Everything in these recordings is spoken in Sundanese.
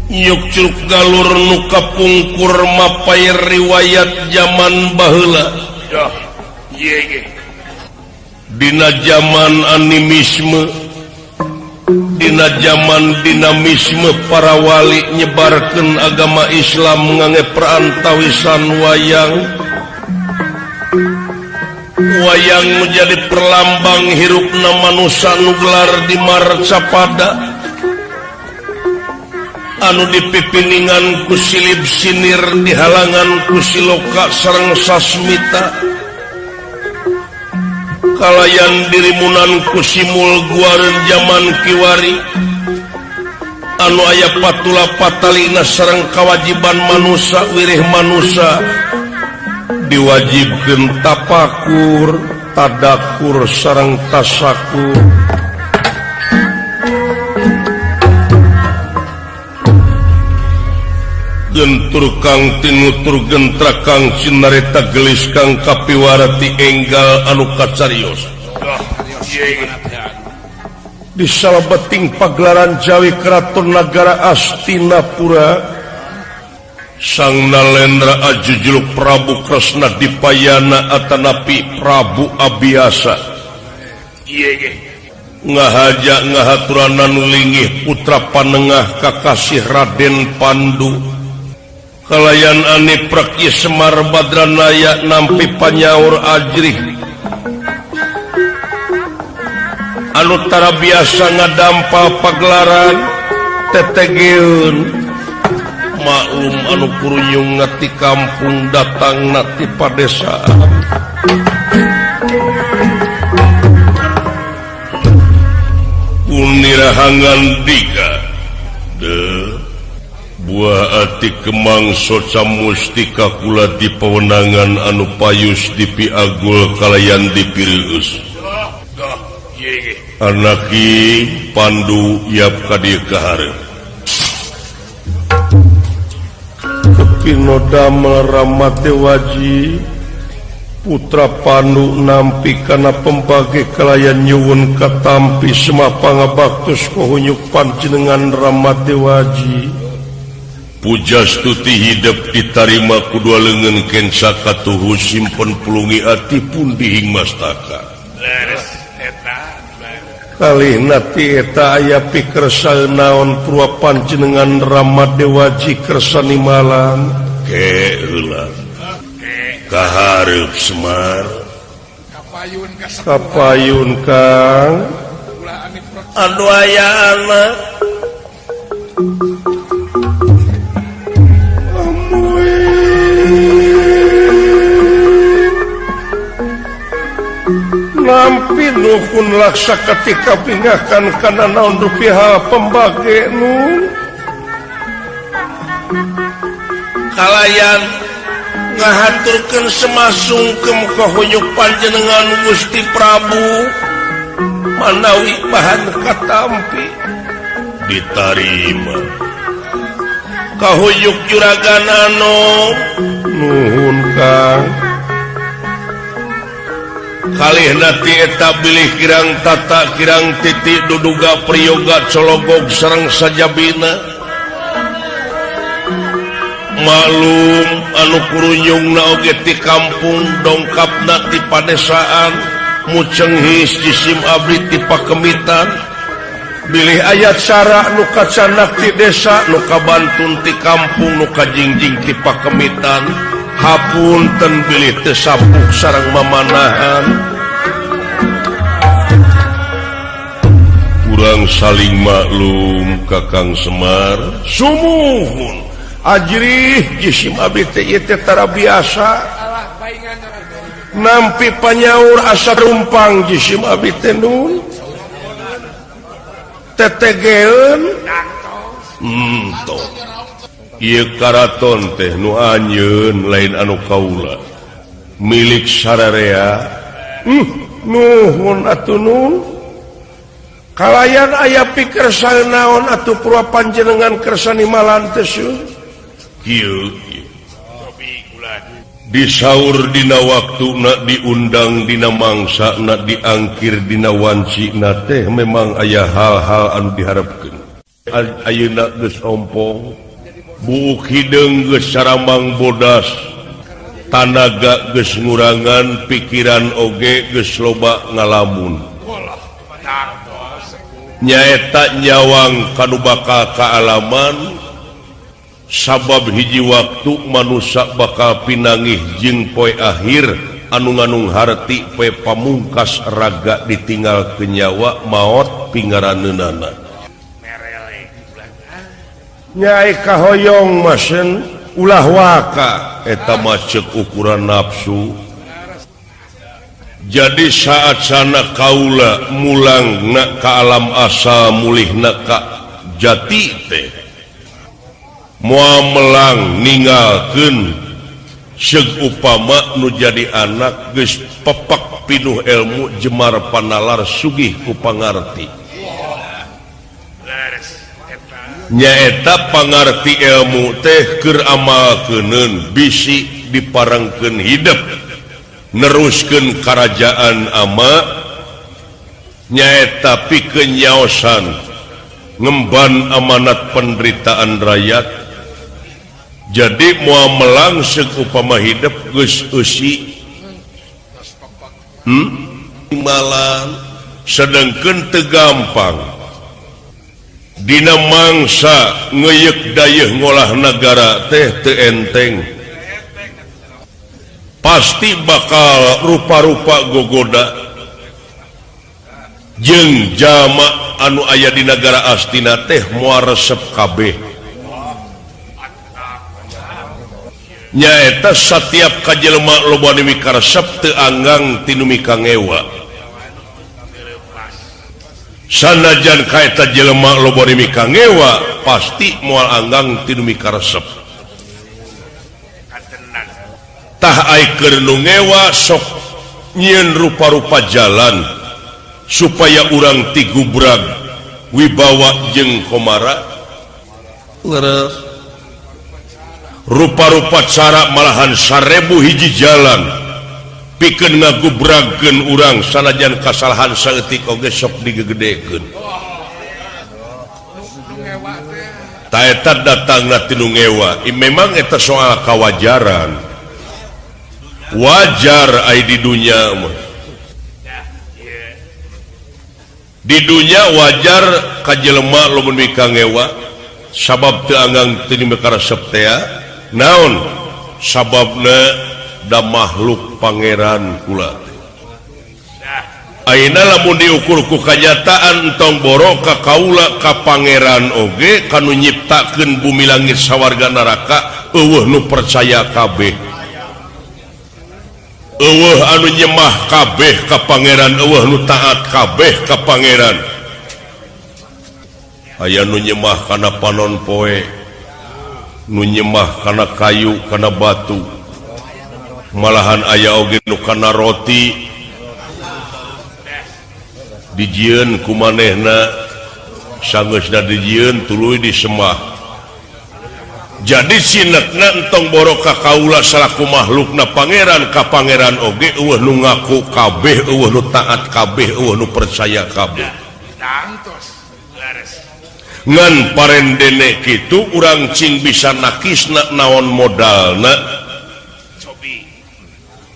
Nyuk curug galur nu kapungkur mapay riwayat zaman baheula. Dina zaman animisme, Dina zaman dinamisme, para wali nyebarkeun agama Islam ngange perantawisan wayang. Wayang menjadi perlambang hirupna manusia nu gelar di Marcapada, anu dipipiningan ku silib sinir, dihalangan ku siloka sareng sasmita, kalayan dirimunan ku simul guareun zaman kiwari anu aya patula patalina sareng kawajiban manusia. Wirih manusia diwajibkeun tapakur, tadakur sareng tasakur. Gentur kang tinutur, gentra kang cinarita, gelis kang kapiwarati enggal anu kacarios di salebeting pagelaran Jawi Keraton Nagara Astinapura. Sang Nalendra ajujuluk Prabu Kresna Dipayana atanapi Prabu Abiyasa ngahaja ngahaturanan lingih putra panengah kakasih Raden Pandu kalayan ani Praki Semar Badranaya nampi panyaur ajrih anu tara biasa ngadampa pagelaran tetegeun. Maklum anu kurunyung ngati kampung datang nati padesaan. Punirahangan dika de buah ati kemang soca mustika kula di pewenangan anu payus dipiagul kalayan dipirius anaki Pandu yap kadieu kahareup Kepino damel Ramadewaji putra Pandu nampi kana pembagi kalayan nyuwun katampi semua pangabaktus kohunyuk panjenengan Ramadewaji. Pujastuti hidup ditarima kudua lengan kensa katuhu simpen pulungi ati pun dihing mastaka. Kalih nati eta aya pikersa naon purwa panjenengan Ramadewaji kersa nimalan ke heula kahareup Semar kapayun Kang anu aya anak nampi nuhun laksa ketika pingahkan kana naon rupiah pembage nun kalayan ngahaturkeun semasungkem kahunyuk panjenengan Gusti Prabu manawi bahan katampi ditarima kahuyuk juragan anom nuhun Kang. Kalih nati eta bilih kirang tata kirang titik duduga priyoga cologog sareng sajabina. Maklum anu kurunyungna oge ti kampung dongkapna ti padesaan mucenghis jisim abdi ti pakemitan bilih ayat cara nu kacanak ti desa nu kabantun ti kampung nu kajingjing ti pakemitan hapunten bilih teu sapuk sareng mamanahan. Kurang saling maklum Kakang Semar sumuhun ajrih jisim abdi teh ieu teh tara biasa nampi panyaur asa rumpang jisim abdi teh nun tetegeun to ieu karaton teh nu anjeun lain anu kaula milik sararea. Nuhun atuh nun kalayan aya pikersa naon atuh purwa panjenengan kersa nimalan teh kieu disaur dina waktuna diundang dina mangsa na diangkir dina wancina teh memang aya hal-hal anu diharapkeun. Ayeuna geus ompong, buuk hideung geus saramang bodas, tanaga geus ngurangan, pikiran oge geus loba ngalamun. Nyaeta nyawang kanu bakal kaalaman, sabab hiji waktu manusia bakal pinangih jeung poe akhir anu nganung harti poe pamungkas raga ditinggal ke nyawa maot pingaraneunana. Nyai kahoyong masen ulah waka eta mah ceuk ukuran nafsu. Jadi saat sana kaula mulang na ka alam asal mulihna ka jati teh moal melang ninggalkeun seug upama nu jadi anak geus pepak pinuh ilmu jemar panalar sugih ku pangarti. Nyaeta pangarti ilmu teh keur amalkeuneun bisi diparengkeun hidep neruskeun karajaan ama, nyaeta pikeun nyaosan ngemban amanat penderitaan rakyat. Jadi moal melang seug upama hidep geus eusi malang sedengkeun teu gampang. Dina mangsa ngeyek dayeuh ngolah nagara teh teu enteng, pasti bakal rupa-rupa gogoda jeung jalma anu aya di nagara Astina teh moal resep kabeh. Nyaeta satiap ka jelema loba nu mikaresep teu anggang ti nu mikangewa. Sanajan kaeta jelema loba nu mikangewa pasti moal anggang ti nu mikaresep. Tah ai keur nu ngewa sok nyieun rupa-rupa jalan supaya urang tigubrag wibawa jeung komara. Leres. Rupa-rupa cara malahan 1000 hiji jalan pikeun ngagubragkeun urang sanajan kasalahan saeutik oge sok digegedekeun. Ta eta datangna ti nu ngewa, memang eta soal kawajaran. Wajar ai di dunya mah. Di dunya wajar ka jelema lamun mikangewa sabab teu anggang teu mikaresep tea. Naon sababna da makhluk pangeran kula teh. Ayeuna lamun diukur ku kanyataan entong boro ka kaula ka pangeran oge kanu nyiptakeun bumi langit sawarga neraka eueuh nu percaya kabeh. Eueuh anu nyemah kabeh ka pangeran, eueuh nu taat kabeh ka pangeran. Aya nu nyemah kana panon poe, nu nyemah kana kayu kana batu, malahan aya oge nu kana roti dijieun ku manehna, sanggeusna dijieun tuluy disemah. Jadi sinetna entong boro ka kaula salaku makhlukna pangeran ka pangeran oge eueuh nu ngaku kabeh, eueuh nu taat kabeh, eueuh nu percaya kabeh. Ngan parendene kitu urang cing bisa nakisna naon modalna.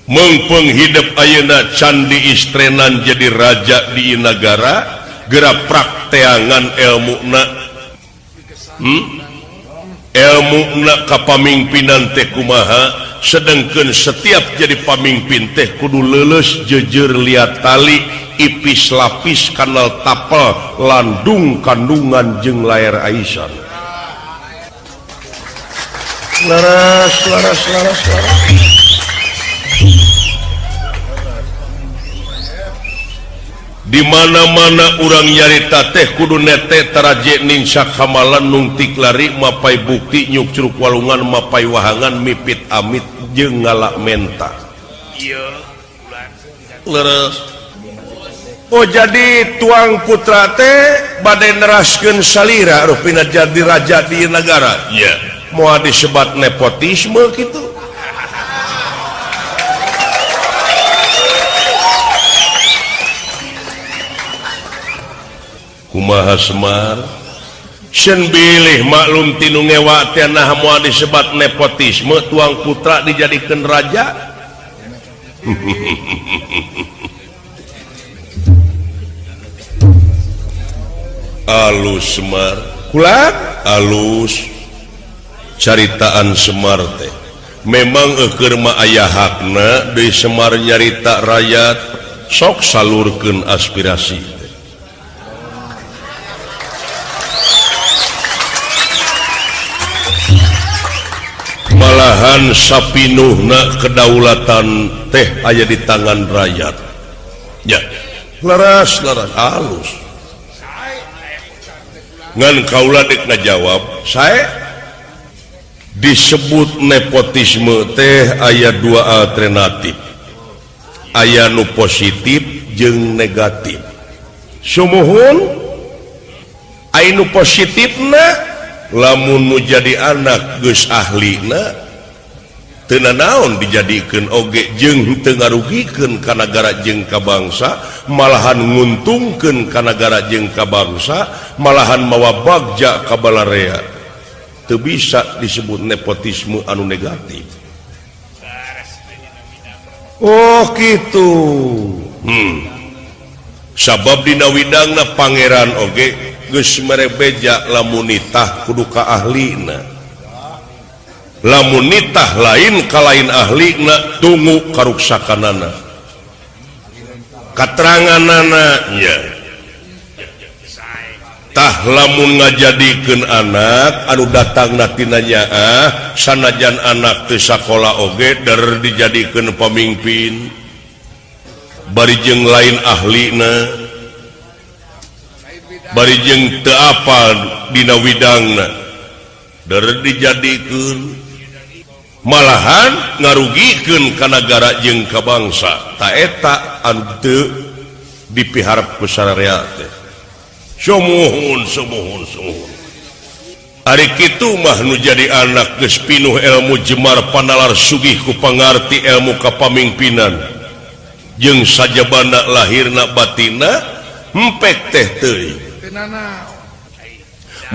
Meungpeung hidep ayeuna candi istrenan jadi raja di nagara geura prakteangan elmuna. Elmuna kapamimpinan teh kumaha, sedengkeun setiap jadi pamimpin teh kudu leuleus jeujeur liat tali ipis lapis kanal tapel landung kandungan jeung layar aisan. Laras laras laras laras. Di mana-mana urang nyarita teh kudu nete taraje ning sakamalan nungtik lari mapai bukti nyuk curug walungan mapai wahangan mipit amit jeung ngalak menta. Leres. Oh jadi tuang putra teh bade neraskeun salira rupina jadi raja di negara. Iya. Moal disebat nepotisme kitu. Kumaha Semar Sen bilih maklum tinu ngewa teh nah moal disebat nepotisme tuang putra dijadikeun raja. Alus Semar kula alus caritaan Semar teh memang eueur mah aya hakna deui Semar nyarita rakyat sok salurkeun aspirasi. Malahan sapinuhna kedaulatan teh aya di tangan rakyat. Ya, leres leres alus. Ngan kaula dek ngajawab, sae disebut nepotisme teh aya dua alternatif. Aya nu positif jeung negatif. Sumuhun aya nu positifna lamun nu jadi anak geus ahlina teu nanaon dijadikeun oge jeung teu ngarugikeun ka nagara jeung ka bangsa, malahan nguntungkeun ka nagara jeung ka bangsa, malahan mawa bagja ka balarea. Teu bisa disebut nepotisme anu negatif. Oh kitu. Sabab dina widangna pangeran oge geus mere beja lamun nitah kudu ka ahlina. Lamun nitah lain ka lain ahlina tunggu karuksakanana. Kateranganana nya. Tah lamun ngajadikeun anak anu datangna tina nyaah sanajan anak teu sakola oge der dijadikeun pamimpin. Bari jeung lain ahlina. Bari jeung teu apal dina widangna der dijadikeun malahan ngarugikeun ka nagara jeung ka bangsa. Ta eta anu teu dipiharep ku sararea teh. Sumuhun sumuhun sumuhun. Ari kitu mah nu jadi anak geus pinuh ilmu jemar panalar sugih ku pangarti ilmu kapamimpinan jeung sajabana lahirna batinna empek teh teuing.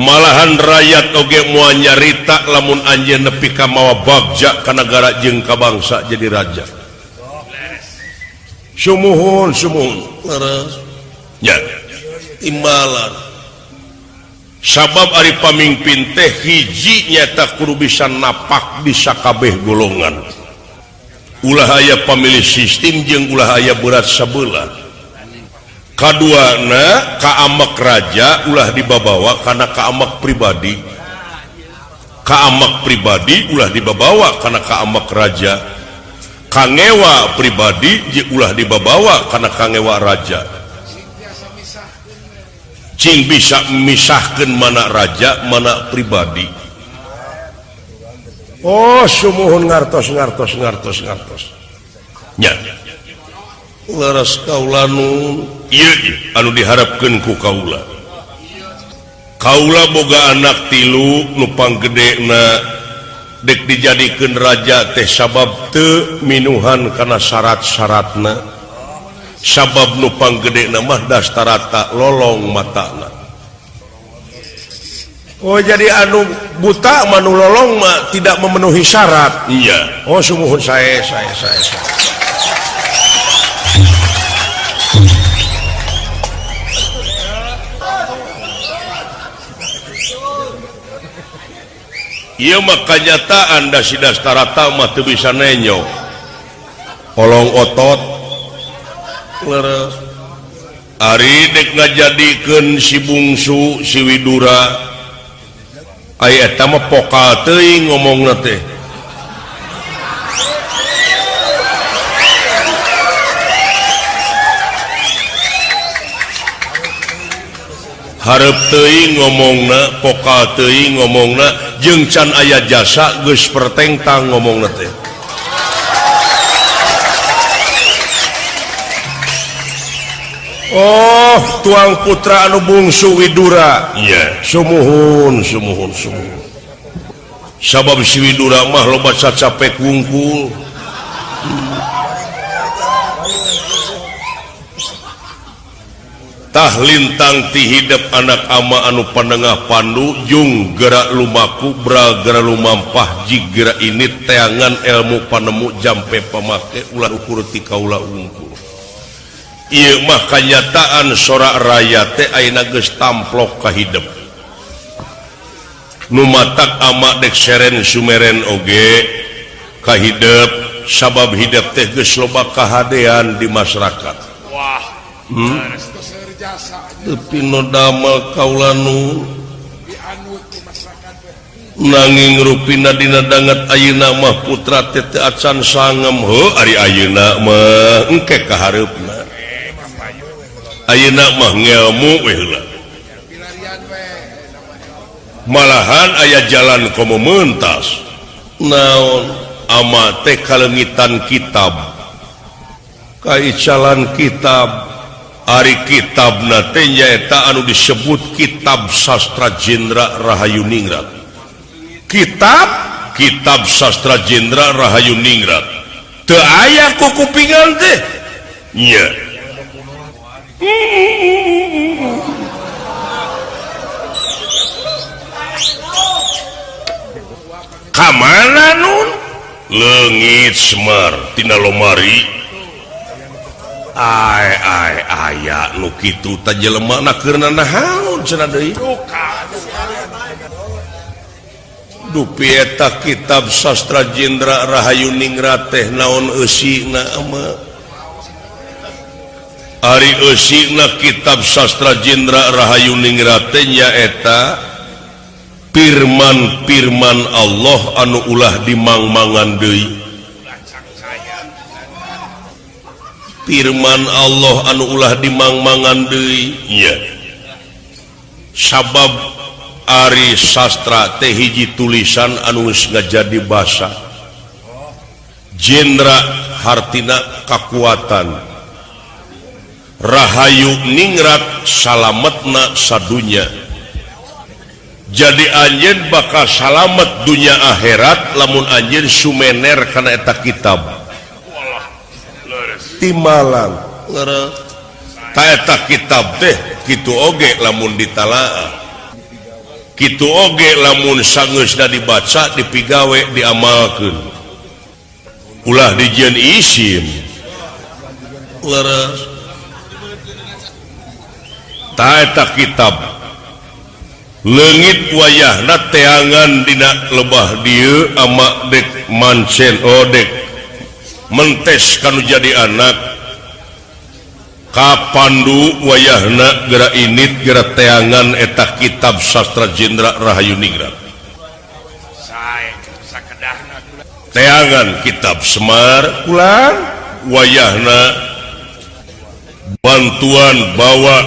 Malahan rakyat oge moal nyarita lamun anjeun nepi ka mawa bagja ka nagara jeung ka bangsa jadi raja. Sumuhun sumuhun leres nya timbalan. Sabab ari pamimpin teh hiji nyata kudu bisa napak di sakabeh golongan. Ulah aya pamilih sistem jeung ulah aya berat sabelah. Kaduana kaamek raja ulah dibabawa kana kaamek pribadi. Kaamek pribadi ulah dibabawa kana kaamek raja. Kangewa pribadi ulah dibabawa kana kangewa raja. Cing bisa misahkeun mana raja mana pribadi. Oh sumuhun ngartos ngartos ngartos ngartos. Nya. Leres kaula nu ieu anu diharapkeun ku kaula. Kaula boga anak tilu nu panggedena dek dijadikeun raja teh sabab teu minuhan kana syarat-syaratna. Sabab nu panggedena mah dastarata lolong matana. Oh jadi anu buta mah nu lolong mah tidak memenuhi syarat. Iya. Oh sumuhun sae sae sae. Ieu mah kanyataan da si dastarata mah teu bisa nenyo. Kolong otot leres. Ari dek ngajadikeun si bungsu si Widura. Ai eta mah pokal teuing ngomongna teh. Hareup teuing ngomongna, pokal teuing ngomongna, jeung can aya jasa geus pertengtang ngomongna teh. Oh, tuang putra anu bungsu Widura. Iya, sumuhun sumuhun sumuhun. Sabab si Widura mah loba cacapek wungkul. Tah lintang ti hidep anak ama anu panengah Pandu jung gerak lumaku bra gera lumampah jig gera ini teangan ilmu panemu jampe pamake ulah ukur ti kaula unggul. Ieu mah kanyataan sorak raya teh ayeuna geus tamplok ka hidep. Nu matak ama dek seren sumeren oge ka hidep sabab hidep teh geus loba kahadean di masyarakat. Wah. Tapi nu damel kaula nu nanging rupina dina danget ayeuna mah putra teh teu acan sangem heuh ari ayeuna mah engke ka hareupna. Ayeuna mah ngelmu we heula. Malahan aya jalan komo mentas. Naon ama teh kaleungitan kitab. Kaicalan kitab. Ari kitabna teh nyaeta anu disebut Kitab Sastra Jendra Rahayu Ningrat. Kitab Kitab Sastra Jendra Rahayu Ningrat. Teu aya ku kupingan teh. Nya. Ka mana nun? Leungit Semar tina lomari. Ai ai aya nu kitu tah jelema na keur nanaon cenah deui. Dupi eta Kitab Sastra Jendra Rahayu Ningrat teh naon eusina mah. Ari eusina Kitab Sastra Jendra Rahayu Ningrat teh nyaeta firman-firman Allah anu ulah dimangmangan deui. Firman Allah anu ulah dimangmangan deui nya. Sabab ari sastra teh hiji tulisan anu geus ngajadi basa. Jendra hartina kakuatan. Rahayu Ningrat salametna sadunya. Jadi anjeun bakal salamet dunya akhirat lamun anjeun sumener kana eta kitab. Timalan ta eta kitab teh kitu oge lamun ditalaah. Kitu oge lamun sangeusna dibaca dipigawe diamalkeun. Ulah dijieun isim. Leres. Ta eta kitab leungit wayahna teangan dina lebah dieu ama dek mancen odek mentes kanu jadi anak ka Pandu wayahna geura init geura teangan eta Kitab Sastra Jendra Rahayu Ningrat. Teangan Kitab Semar ulang wayahna bantuan bawa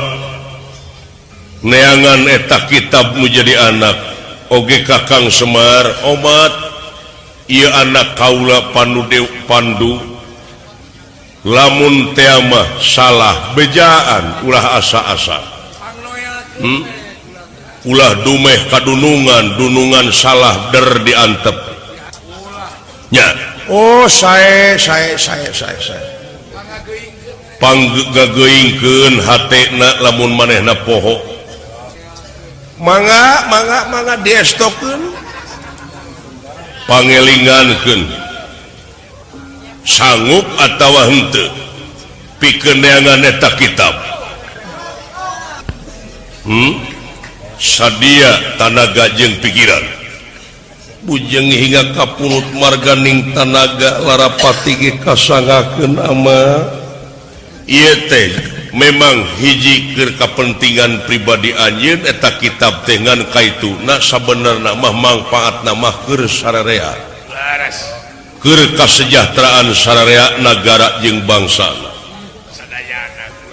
neangan eta kitab nu jadi anak oge Kakang Semar omat ieu anak kaula Pandu Dew Pandu lamun teh mah salah bejaan ulah asa-asa. Ulah dumeh kadunungan dunungan salah der diantep nya. Oh sae sae sae sae sae panggeuingkeun hatena lamun manehna poho. Mangga mangga mangga diestokeun pangelingankeun sanggup atawa henteu pikeun neangan eta kitab. Sadia tanaga jeung pikiran bujeng hingga kapunut marganing tanaga larapati ge kasangakeun ama. Ieu teh memang hiji keur kapentingan pribadi anjeun eta kitab teh ngan kaituna sabenerna mah mangfaatna mah keur sararea. Keur kasejahteraan sararea nagara jeung bangsa.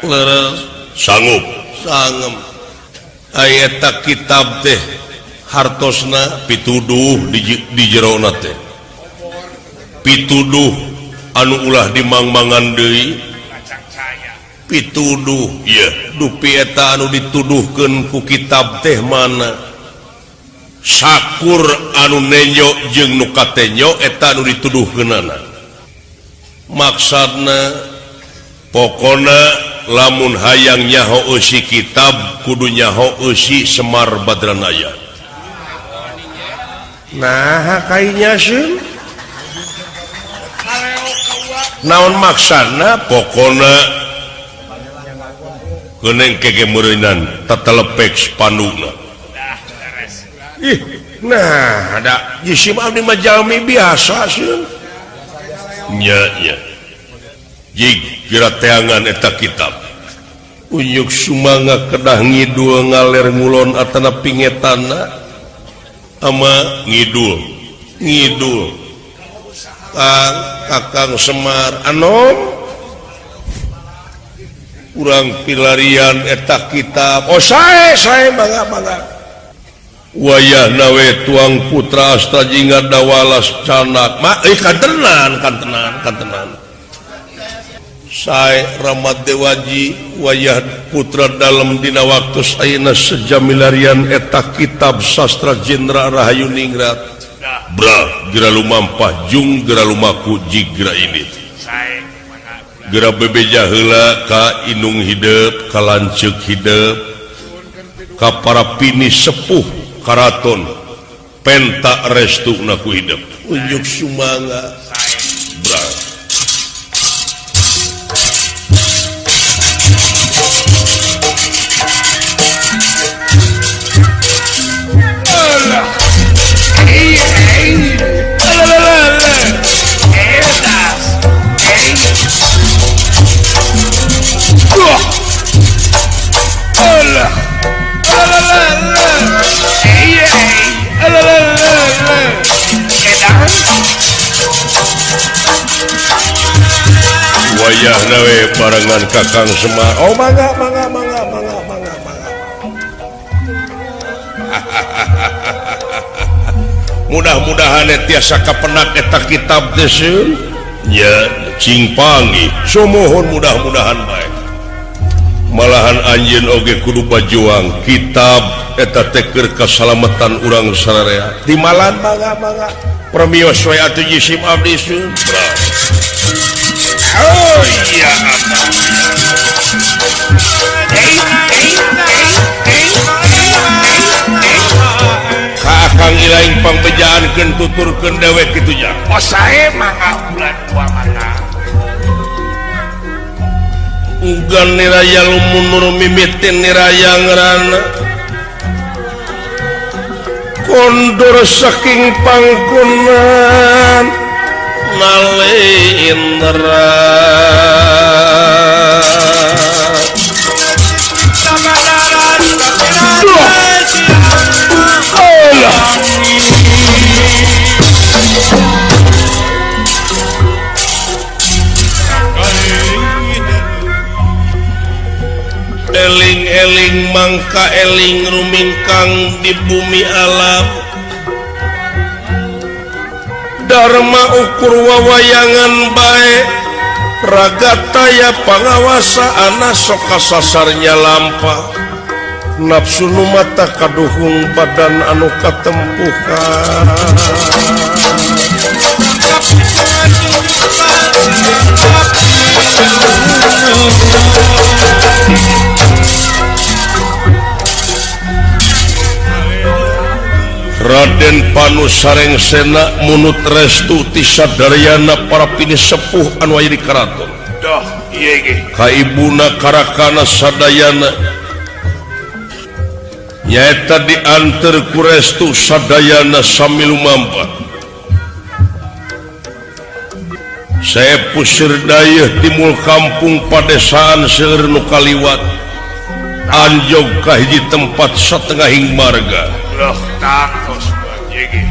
Leres sanggup sangem. Eta kitab teh hartosna pituduh di jerona teh. Pituduh anu ulah dimangmangan deui. Pituduh ieu dupi eta anu dituduhkeun ku kitab teh mana. Sakur anu nenyo jeung nu katenyo eta anu dituduhkeunana. Maksudna pokona lamun hayang nyaho eusi kitab kudu nyaho eusi Semar Badranaya. Nah kayaknya sih naon maksana pokona geuning kege meureunan tetelepek spandukna. Ih, nah ada jisim abdi mah jalmi biasa sih. Nya nya. Jig kira teangan eta kitab. Unyuk sumangga kedah ngidul ngaler ngulon atana pingetana ama ngidul ngidul. Kang Kakang Semar anom urang pilarian eta kitab. Oh sae sae mangga mangga. Wayah nawe tuang putra asta jingga dawalas canak ma kantenan kantenan kantenan. Sae Ramat Dewaji wayah putra dalem dina waktu ayeuna sejamilarian eta kitab sastra Jendra Rahayu Ningrat. Bra gera lumampah jung gera lumaku jigra ini. Gera bebeja heula ka inung hidep ka lanceuk hidep ka para pini sepuh karaton penta restu na ku hidep. Unjuk sumangga. Bra wayah nawe barengan Kakang Semar. Oh mangga mangga mangga mangga mangga mangga. Mudah-mudahan tiasa kapenak eta kitab teh seun. Nya cing panggih. Sumuhun mudah-mudahan bae. Malahan anjeun oge kudu bajuang kitab eta teh keur kasalamatan urang sararea. Dimalan mangga mangga. Permios we atuh jisim abdi seun. Oh iya Kakang ilaing pangbejaankeun tuturkeun dewek kitu nya. Oh sae mangga bulan dua mangga. Ugan niraya lumunur mimitin niraya ngerana. Kondor saking pangkunan nalindra. Eling-eling mangka eling rumingkang di bumi alam. Dharma ukur wawayangan bae ragataya pangawasa ana sok kasasarnya lampa nafsu nu mata kaduhung badan anu katempuhan. Raden Panu Sarengsena munut restu ti sadaryana para pini sepuh anu aya di karaton. Doh, ieu ge. Ka ibuna karakana sadayana nyaeta dianteur ku restu sadayana sami lumampah. Saepu Sirdayeuh timul kampung padesaan seueur nu kaliwat anjog ka hiji tempat satengahing marga. Loh, takos ieu ge.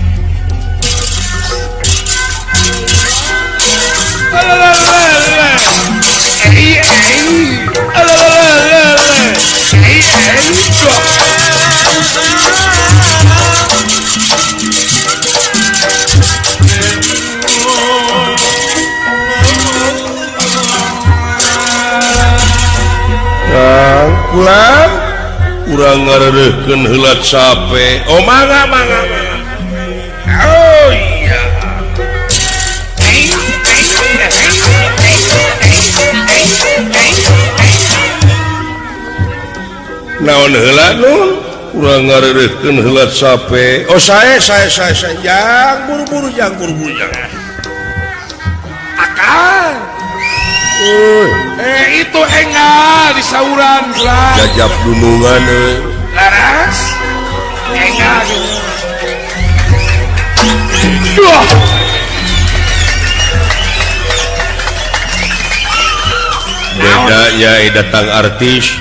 Kang pulang urang ngareureukkeun heula cape. Oh mangga mangga mangga. Oh iya. Naon heula nun? Urang ngareureuhkeun heula sape. Oh sae sae sae sae. Jang buru-buru jang buru-buru jang. Akang. Itu engal di sauran lah. Jajap dunungan euy. Laras. Engal gitu. Duh. Bedanya datang artis.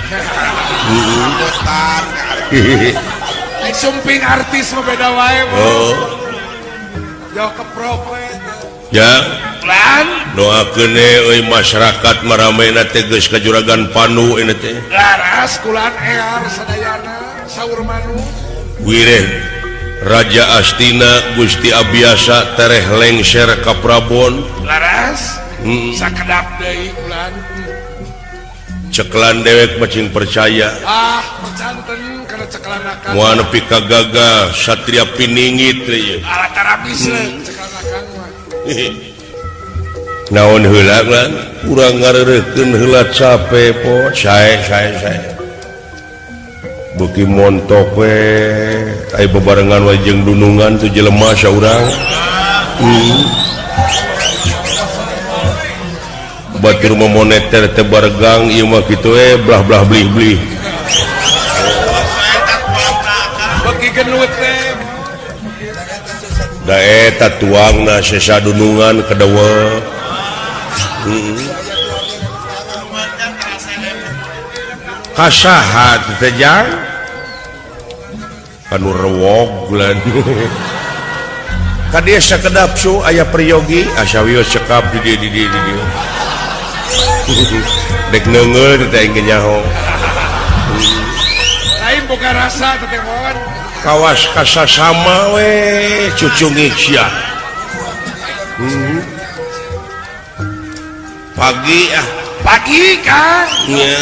Sumping artis mah beda wae. Oh. Jauh keprok we. Ya. Lan doakeun euy masyarakat maramena teh geus ka Juragan Pandu ini teh. Laras kulan ear sadayana saur manu. Wireh Raja Astina Gusti Abiasa tereh lengser ka Prabon. Laras. Sakedap deui kulan. Ceklan dewek macing percaya. Ah, percanten kana ceklan akang. Moal nepi ka gagah Satria Piningit ieu. Alah tarabis ceklan akang mah. Naon heula lan urang ngareureuhkeun heula cape po sae sae sae. Beuki montok we aya bebarengan we jeung dunungan tu jelema saurang. Batur moneter teh baregang ieu mah kitu we blah-blah blih-blih. Beuki gelut teh. Da eta tuangna sesa dunungan kedewe. Kasaha teh jang? Anu rewog lan. Ka dieu sakedap su aya priyogi asa wieu cekap di dieu di dieu di dieu. Dek neungeul teh aing nyaho. Lain boga rasa teh mon. Kawas kasasama we cucungik sia. Pagi ah, pagi Kang. Nya.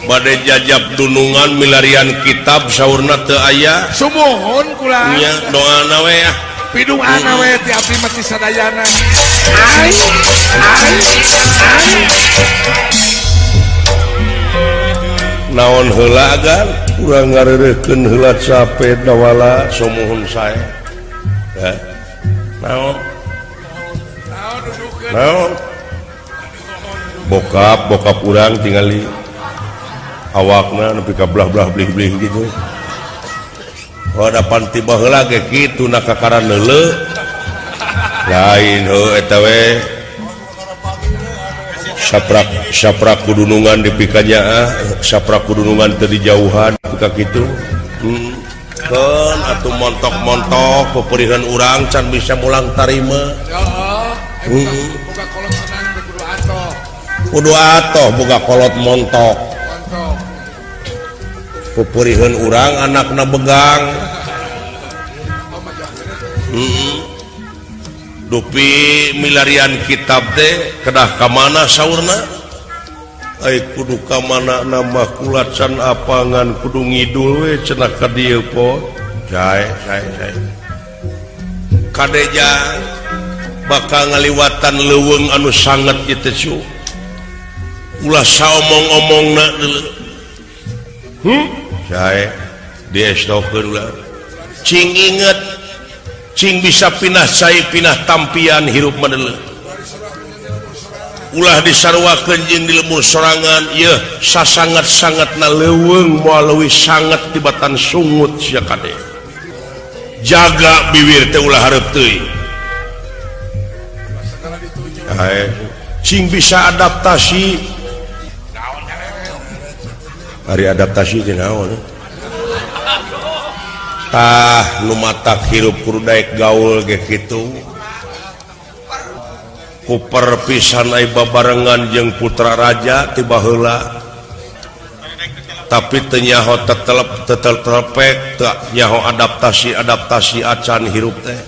Bade jajab dunungan milarian kitab saurna teu aya. Sumuhun kula. Nya doana we ah. Piduana we ti abdi mah ti sadayana. Ai ai ai. Naon heula agan urang ngareureuhkeun heula cape dawala sumuhun sae. Heh. Naon? Naon dudukeun? Naon? Bokap, bokap urang tingali awakna nepi ka belah-belah blih-blih gitu. Oh da pan ti baheula ge kitu na kakara neuleuh. Lain heuh eta we. Saprak saprak kudunungan dipikanya, saprak kudunungan teu dijauhan ka kitu. Keun atuh montok-montok peperihan urang can bisa mulang tarima. Heeh. Boga kolot senang teh kudu atoh. Kudu atoh boga kolot montok. Montok. Peperihan urang anakna begang. Dupi milarian kitab teh kedah ka mana saurna? Ai kudu ka mana nama kulacan apangan kudu ngidul we cenah ka dieu po. Jae sae sae. Kadeja bakal ngaliwatan leuweung anu sanget ieu teh cu. Ulah saomong-omongna deuleu. Jae diestokeun ulah. Cing inget cing bisa pinah cai pinah tampian hirup mah deuleu. Ulah disaruakeun jeung di lemur sorangan yeuh sasangat-sangatna leuweung moal leuwih sanget tibatan sungut sia kade. Jaga bibir teh ulah hareup teuing. Hae, cing bisa adaptasi. Ari adaptasi teh naon? Tah nu matak hirup kudu daek gaul ge kitu. Kuper pisan ai babarengan jeung putra raja ti baheula. Tapi teu nyaho tetelep tetelpek teu nyaho adaptasi-adaptasi acan hirup teh.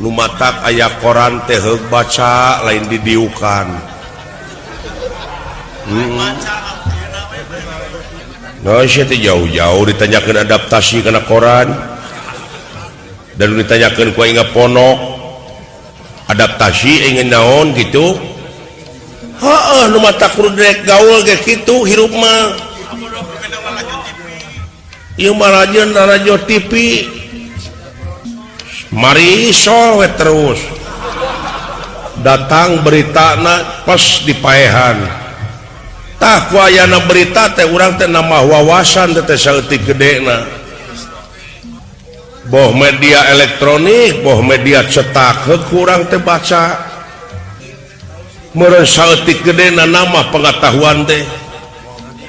Nu matak aya koran teh heug baca lain didiukan. Nah, sia teh jauh-jauh ditanyakeun adaptasi kana koran. Dan ditanyakeun ku aing ponok. Adaptasi ingin naon gitu. Heeh, nu matak kudu daek gaul ge kitu hirup mah. Ieu mah rajin radio TV Marisol we terus datang beritana pas dipaehan. Tah ku ayana berita teh urang teh nambah wawasan teh saeutik gedena. Boh media elektronik, boh media cetak heuh kurang teh baca. Meureun saeutik gedena nambah pengetahuan teh.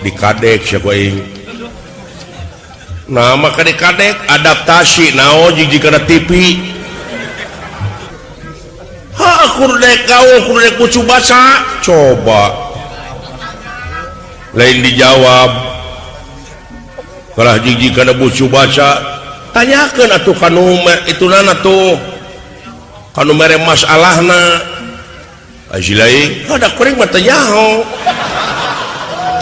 Dikadek sia ku aing. Nah maka dikadek adaptasi naon jig kana TV. Ha kudu dek gaul kudu dek kucu baca. Coba lain dijawab. Kalah jig kana bucu baca, tanyakeun atuh kanu itunana tuh. Kanu mere masalahna. Aji lain, ada kuring mah teu nyaho.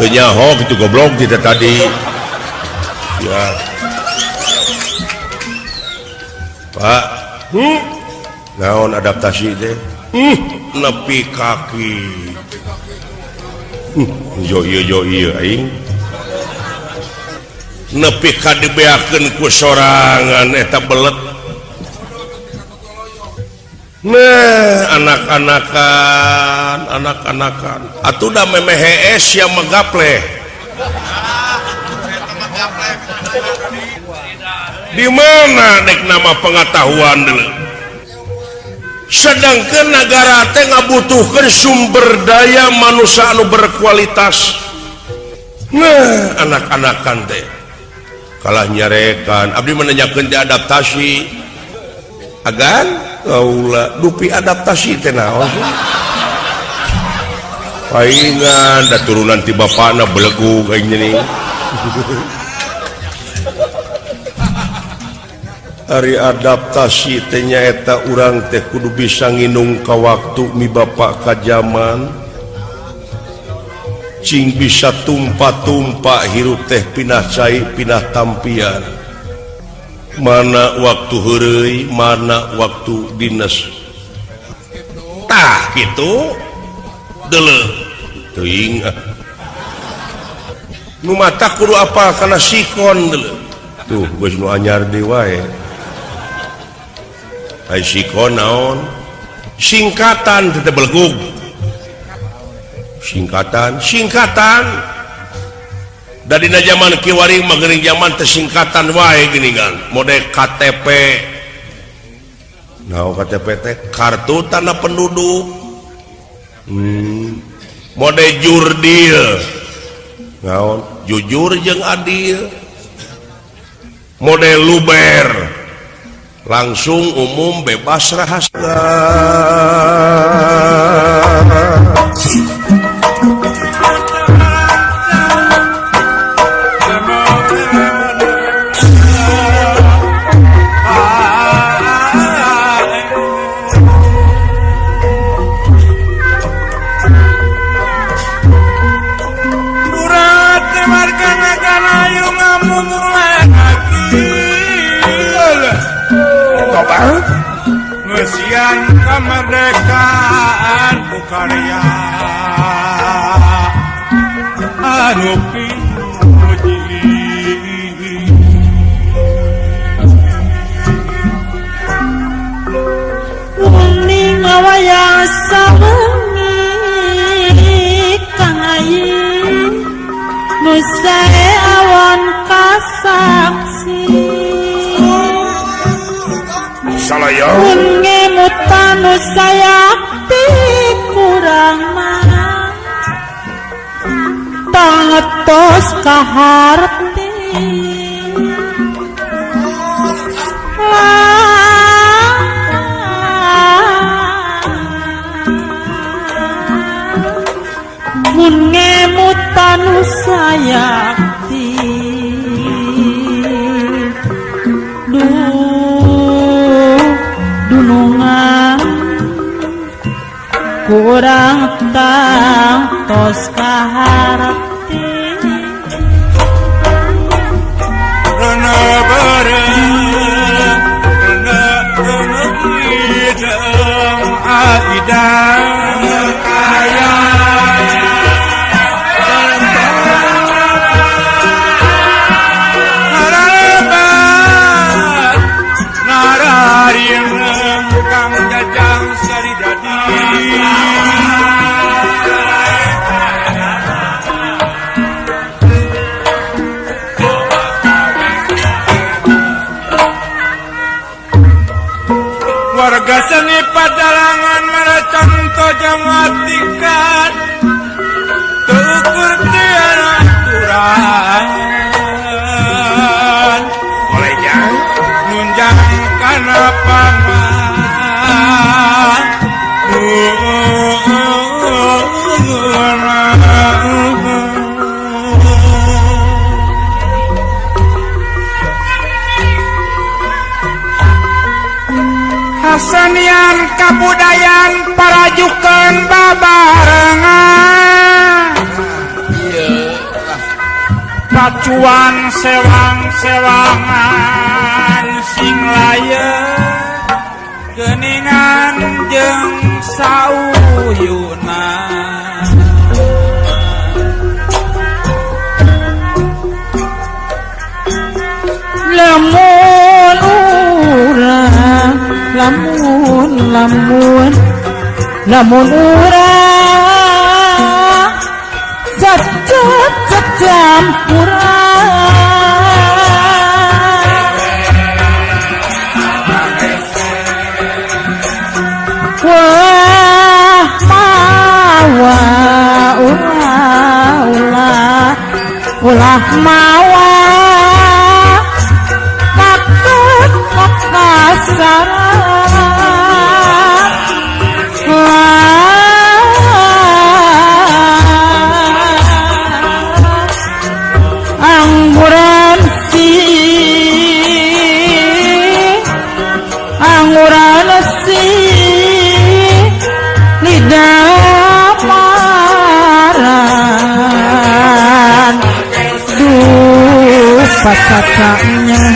Teu nyaho kitu goblok ti tadi. Ya. Pak, naon adaptasi teh? Nepi kaki. Jo ieu jo ieu aing. Nepi ka dibeakeun ku sorangan eta belet. Nah, anak-anakan, anak-anakan. Atuh da memeh hees sia megapleh. Di mana dek nama pengetahuan dulu? Sedangkan negara teh ngabutuhkeun sumber daya manusia anu berkualitas. Nah, anak-anakan teh kalah nyarekan. Abdi menanyakeun teh adaptasi. Agan kaula dupi adaptasi teh naon sih? Paingan da turunan ti bapana belegug aing nih. Ari adaptasi teh nyaeta urang teh kudu bisa nginung ka waktu mi bapak ka jaman cing bisa tumpa-tumpa hirup teh pinah cai pinah tampian mana waktu heureuy mana waktu dinas tah kitu deuleu teuing nu mata kudu apal kana sikon deuleu tuh geus nu anyar deui wae. Ai sikon naon? Singkatan teh belegug. Singkatan, singkatan. Da dina jaman kiwari mah geuning jaman teh singkatan wae geuningan. Mode KTP. Naon KTP teh? Kartu tanda penduduk. Mode jurdil. Naon? Jujur jeung adil. Mode luber. Langsung umum bebas rahasia. Ngesian kemerdekaan ku karya anu pinuji. Uning wayang sawengi kang ayi nu sae awan kasaksi. Mun ngemutan nu sayakti kurang mah pangetos kaharti. Mun ngemutan nu sayakti dunungan kurang tangtos kaharti. Rena bareng rena rena hidang aidang kaya Warga seni padalangan mara contoh jamatikan teukur tiara aturan oleh jang nunjang kana pangan Hasenian kabudayan parajukeun babarengan pacuan sewang-sewangan sing layeun geuningan jeung sauyuna lamun urang lamun lamun lamun urang cecep cecampuran wah mawa ulah ulah ulah mawa takut kasaran angguran si angguran si lidah maran duh pasacanya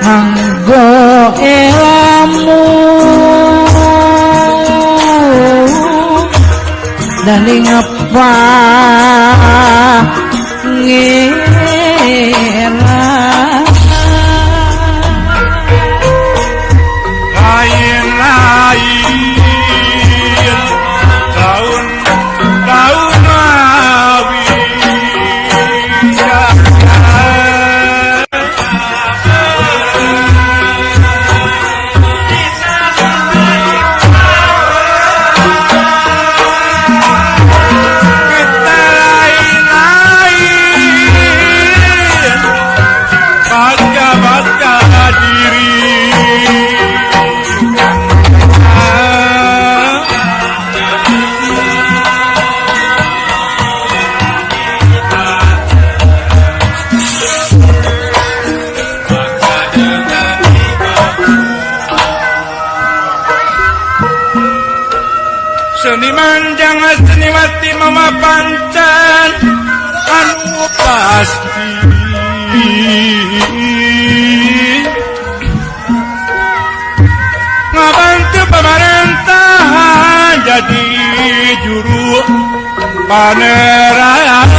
anggo elamu dan ngapa ngira lain-lain daun daun awi kita lain-lain baca-baca diri. Seniman jangan seniwati mama pancan anu pasti ngabantu pemerintahan jadi juru panerang.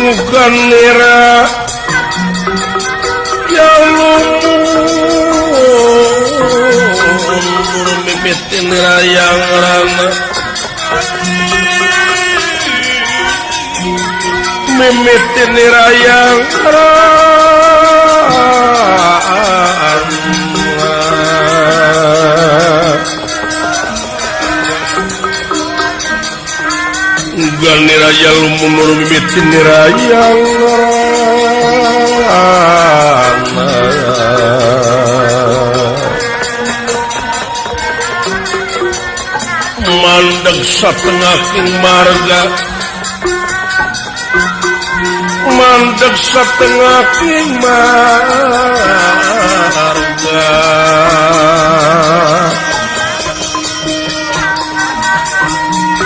Bukan nira Niraya lumunur mimiti nirayang rana mimiti nirayang rana Ugal niraya lumunur mimiti nirayang rana mandeg satengah ing marga mandeg satengah ing marga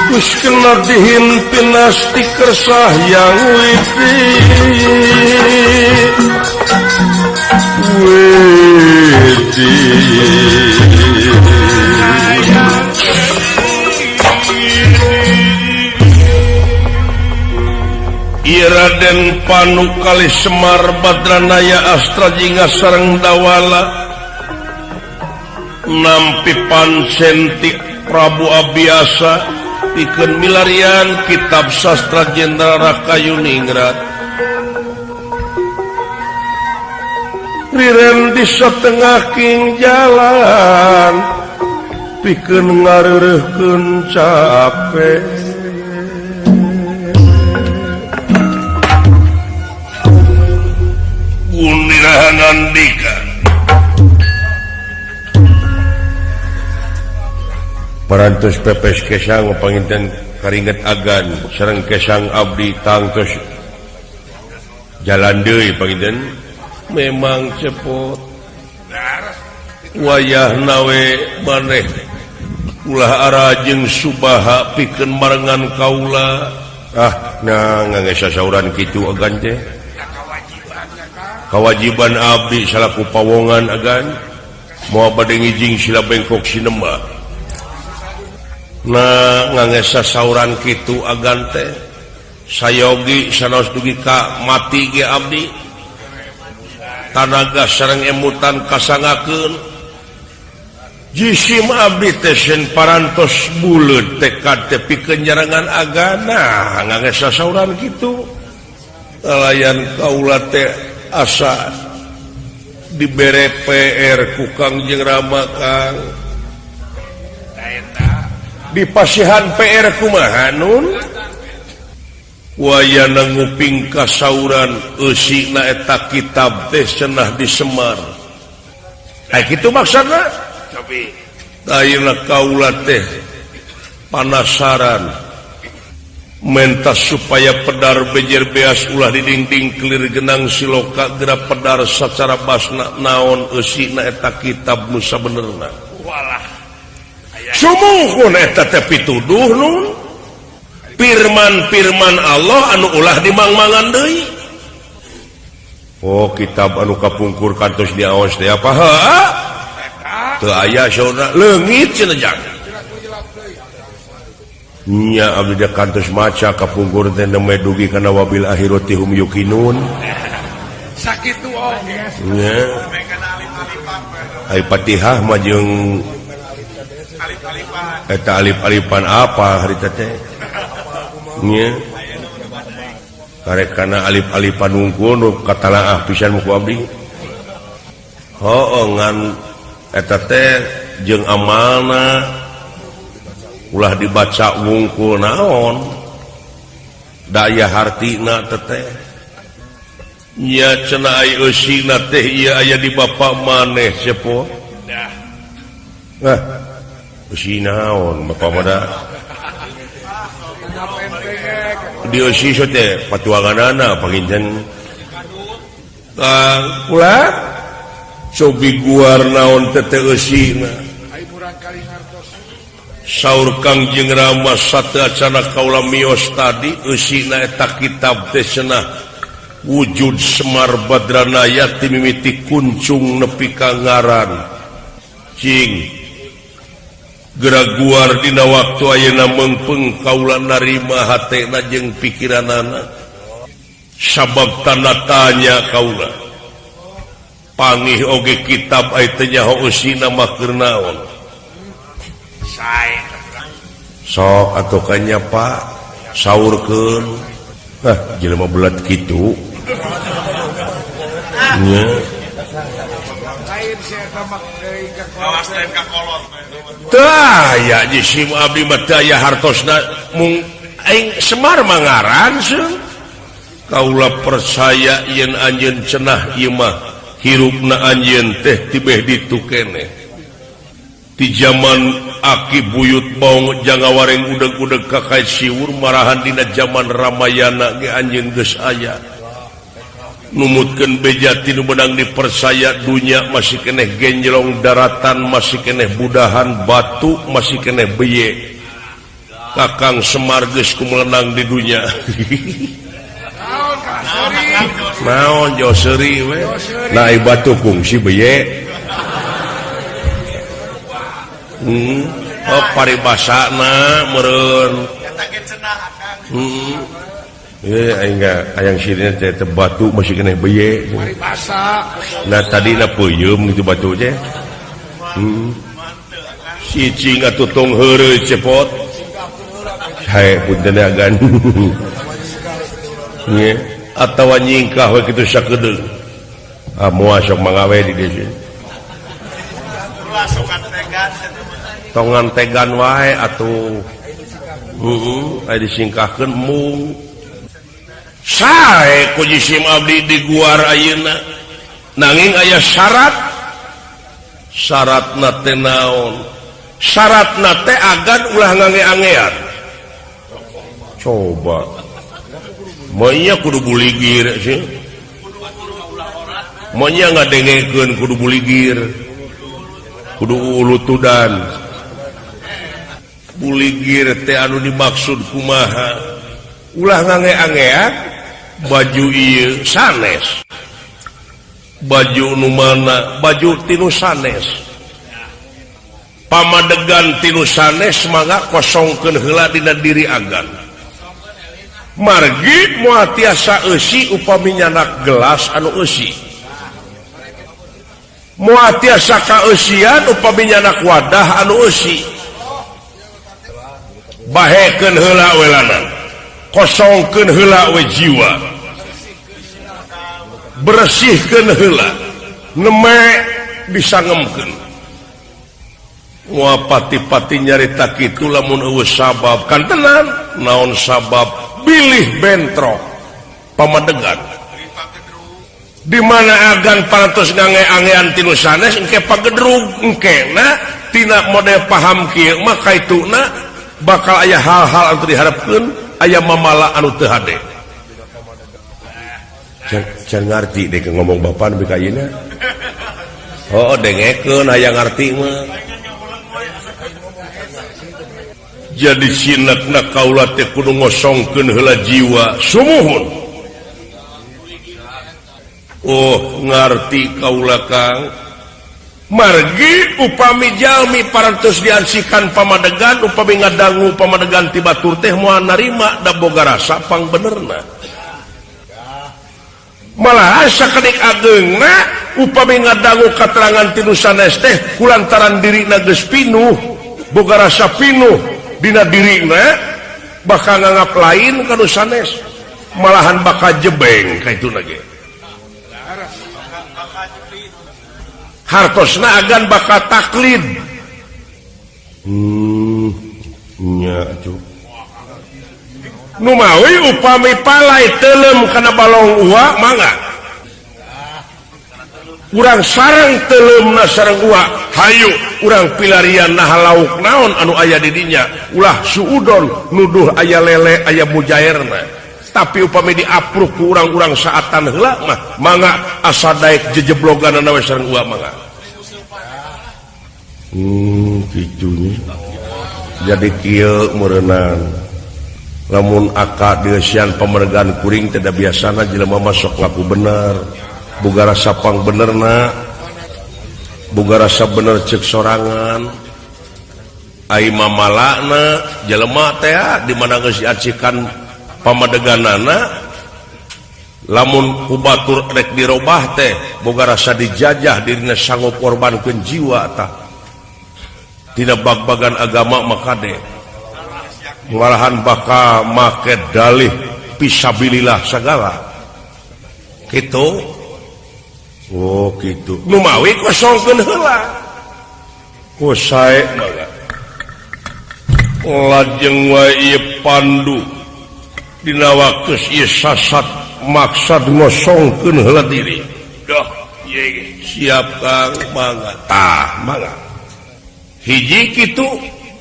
Wis kena dihimpinasti kersah yang widi widi Raden Panu kali Semar Badranaya Astra Jingga sareng Dawala nampi pancen ti Prabu Abiyasa pikeun milarian kitab sastra Jenderal Rakayuningrat riren di setengah king jalan pikeun ngareureuhkeun capek Nandika parantos pepes kesang panginten karinget agan sareng kesang abdi tangtos jalan deui panginten memang cepot wayah nawe maneh ulah arajeng subaha pikeun marengan kaula ah nah ngangge sasauran kitu agan teh kewajiban abdi salaku pawongan agan moal bade ngijing sila bengkok sinema nah ngangge sasauran kitu agan teh sayogi sanaos dugi ka mati ge abdi tanaga sareng emutan kasangakeun jisim abdi teh sen parantos buleud tekad teh pikeun nyarengan agana ngangge sasauran kitu lalayan kaula teh asa dibere PR ku Kangjeng Rama Kang dipasihan PR kumaha nun wayana nguping kasauran eusina eta kitab teh cenah disemar ai kitu maksudna tapi ayeuna kaula teh panasaran mentas supaya pedar bejer beas ulah didingding kelir genang siloka geura pedar sacara basna naon eusina eta kitab nu sabenerna walah sumuhun eta teh pituduh nun firman-firman Allah anu ulah dimangmangan deui oh kitab anu kapungkur kantos diaos teh apa heuh teu aya saurna leungit cenah jang nya abdi teh kantos maca kapungkur teh nembe dugi kana wabil akhirati hum yuqinun sakitu oge nya ai Fatihah mah jeung alif-alifan eta alif-alifan apa harita teh nya karek kana alif-alifan wungkul nu katalaah pisan ku abdi heueuh ngan eta teh jeung amalna ulah dibaca wungkul naon daya hartina teteh nya cenah ai eusina teh ieu aya di bapa maneh sepo dah ah eusi naon bapa mah da di eusi teh patuanganana panginten tah ulah cobi guar naon teteh eusina Saur Kangjeng Rama sateuacana kaula mios tadi eusina eta kitab teh cenah wujud Semar Badranaya ti mimiti kuncung nepi ka ngaran cing geura guar dina waktu ayeuna meungpeung kaula narima hatena jeung pikiranana sabab tanda tanya kaula Pangih oge kitab ai teu nyaho eusina mah keur naon. Sok atuh kanya Pak saurkeun. Ah, jelema belat kitu. Nya. Tah ya jisim abdi mah teu aya hartosna mung aing Semar mangaran seung. Kaula percaya yen anjeun cenah ieu mah hirupna anjeun teh tibeh ditu keneh. Di zaman aki buyut baong jangawareng udeg-udeg ka kait siwur marahan dina zaman Ramayana ge anjeun geus aya. Numutkeun beja tinu meunang dipercaya dunya masih keneh genjlong daratan masih keneh budahan batu masih keneh beye. Kakang Semar geus kumelenang di dunya. Naon jo seuri we. Nah ai batu kungsi beye. Oh paribasana meureun. Aing hayang sirina teh batu masih keneh beye. Paribasa. Nah tadina peuyeum kitu batu teh. Si cing atuh tong heureuy cepot. Hae punten agan. Nge atawa nyingkah we kitu sakedeung. Ah moal sok mangawe di dieu. Tongan tegan wae atuh. Heeh, aya disingkahkeun mung. Sae ku jisim abdi di guar ayeuna. Nanging aya syarat. Syaratna teh naon? Syaratna teh agan ulah ngange-angean. Coba. Maunya kudu buligir sih. Maunya ngadengekeun kudu buligir. Kudu ulutudan. Buligir teh anu dimaksud kumaha? Ulah ngange-angean baju ieu sanes. Baju nu mana? Baju tinu sanes. Pamadegan tinu sanes mangga kosongkeun heula dina diri agan. Margi moal tiasa eusi upami nyanak gelas anu eusi. Moal tiasa kaeusian upami nyanak wadah anu eusi. Bahekeun heula welanan. Kosongkeun heula we jiwa. Bersihkeun heula. Neme bisa ngemkeun. Moal pati-pati nyarita kitu lamun eueuh sabab kan tenan naon sabab bilih bentrok pamadegan di mana agan parantos ngange-angean tinu sanes engke pagedrug engkena tina model paham kieu mah kaituna bakal aya hal-hal anu diharapkeun aya mamala anu teu hade. Can ngarti deh ngomong bapak nepi ka ayeuna. Oh dengekeun aya ngarti mah. Jadi sinakna kaula teh kudu ngosongkeun heula jiwa sumuhun. Oh ngarti kaula Kang. Margi upami jalmi parantos diansikan pamadegan upami ngadangu pamadegan ti batur teh moal narima da boga rasa pangbenerna. Malah sakedik ageungna upami ngadangu katerangan ti nu sanes teh kulantaran dirina geus pinuh boga rasa pinuh dina dirina bakal nganggap lain ka nu sanes malahan bakal jebeng ka itu lagi. Hartosna agan bakal taklid. Nya atuh. Numawi upami palai teuleum kana balong ua mangga. Urang sareng teuleumna sareng ua, hayu urang pilarian naha lauk naon anu aya di dinya, ulah suudon nuduh aya lele aya mujairna. Tapi upami diapruk ku urang-urang saatan heula mah mangga asa daek jejebloganana we sareng ua mangga. Kitu nya. Jadi kieu meureunang. Lamun aka dieusian pamergan kuring teh da biasana jelema mah sok ngaku bener. Boga rasa pang benerna. Boga rasa bener ceuk sorangan. Ai mamalana jelema teh di mana geus diacikan pamadeganana Lamun ku batur rek dirobah teh boga rasa dijajah, dirina sanggup korbankeun jiwa tah. Tina bag-bagan agama mah kade. Malahan bakal make dalih fisabilillah sagala. Kitu. Oh kitu. Nu mawi kosongkeun heula. Ku sae mangga. Lajeng wae ieu Pandu dina waktu ieu sasat maksad ngosongkeun heula diri. Duh, ieu siap Kang, mangga. Tah, mangga. Hiji kitu,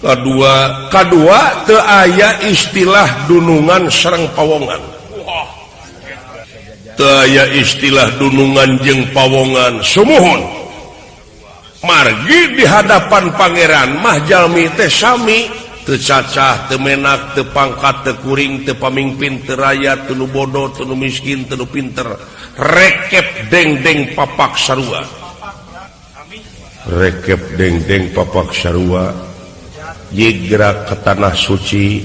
kadua, kadua teu aya istilah dunungan sareng pawongan. Teu aya istilah dunungan jeung pawongan, sumuhun. Margi di hadapan pangeran mah jalmi teh sami, teu cacah, teu menak, teu pangkat, teu kuring, teu pamingpin, teu raya, teu nu bodoh, teu nu miskin, teu nu pinter. Rekep dengdeng papak sarua. Rekep dengdeng papak sarua. Yigra ke tanah suci,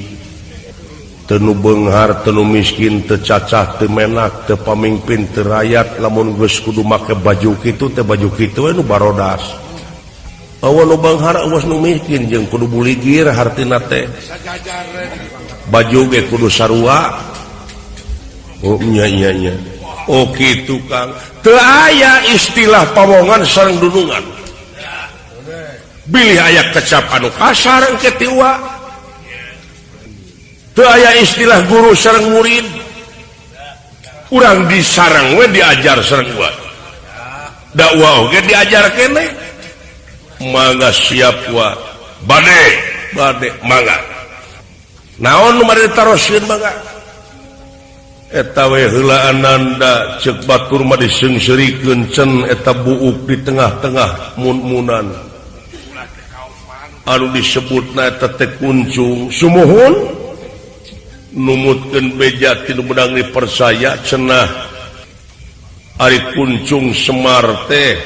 teu nu beunghar, teu nu miskin, teu cacah, teu menak, teu pamingpin, teu rakyat, lamun geus kudu make baju kitu teh baju kitu we nu barodas. Eueuh nu beunghar, eueuh nu miskin jeung kudu buligir hartina teh. Baju ge kudu sarua. Oh nya nya nya. Oh kitu Kang. Teu aya istilah pawongan sareng dunungan. Bilih aya kecap anu kasar engke ti uwa. Teu aya istilah guru sareng murid. Urang disareng we diajar sareng uwa. Dakwah oge diajar keneh. Mangga siap wa. Bade, bade mangga. Naon nu bade ditaroskeun mangga? Eta we heula ananda ceuk batur mah diseungseurikeun cen eta buuk di tengah-tengah mun-munan. Anu disebutna eta teh kuncung sumuhun numutkeun beja ti nu meunang dipercaya cenah ari kuncung Semar teh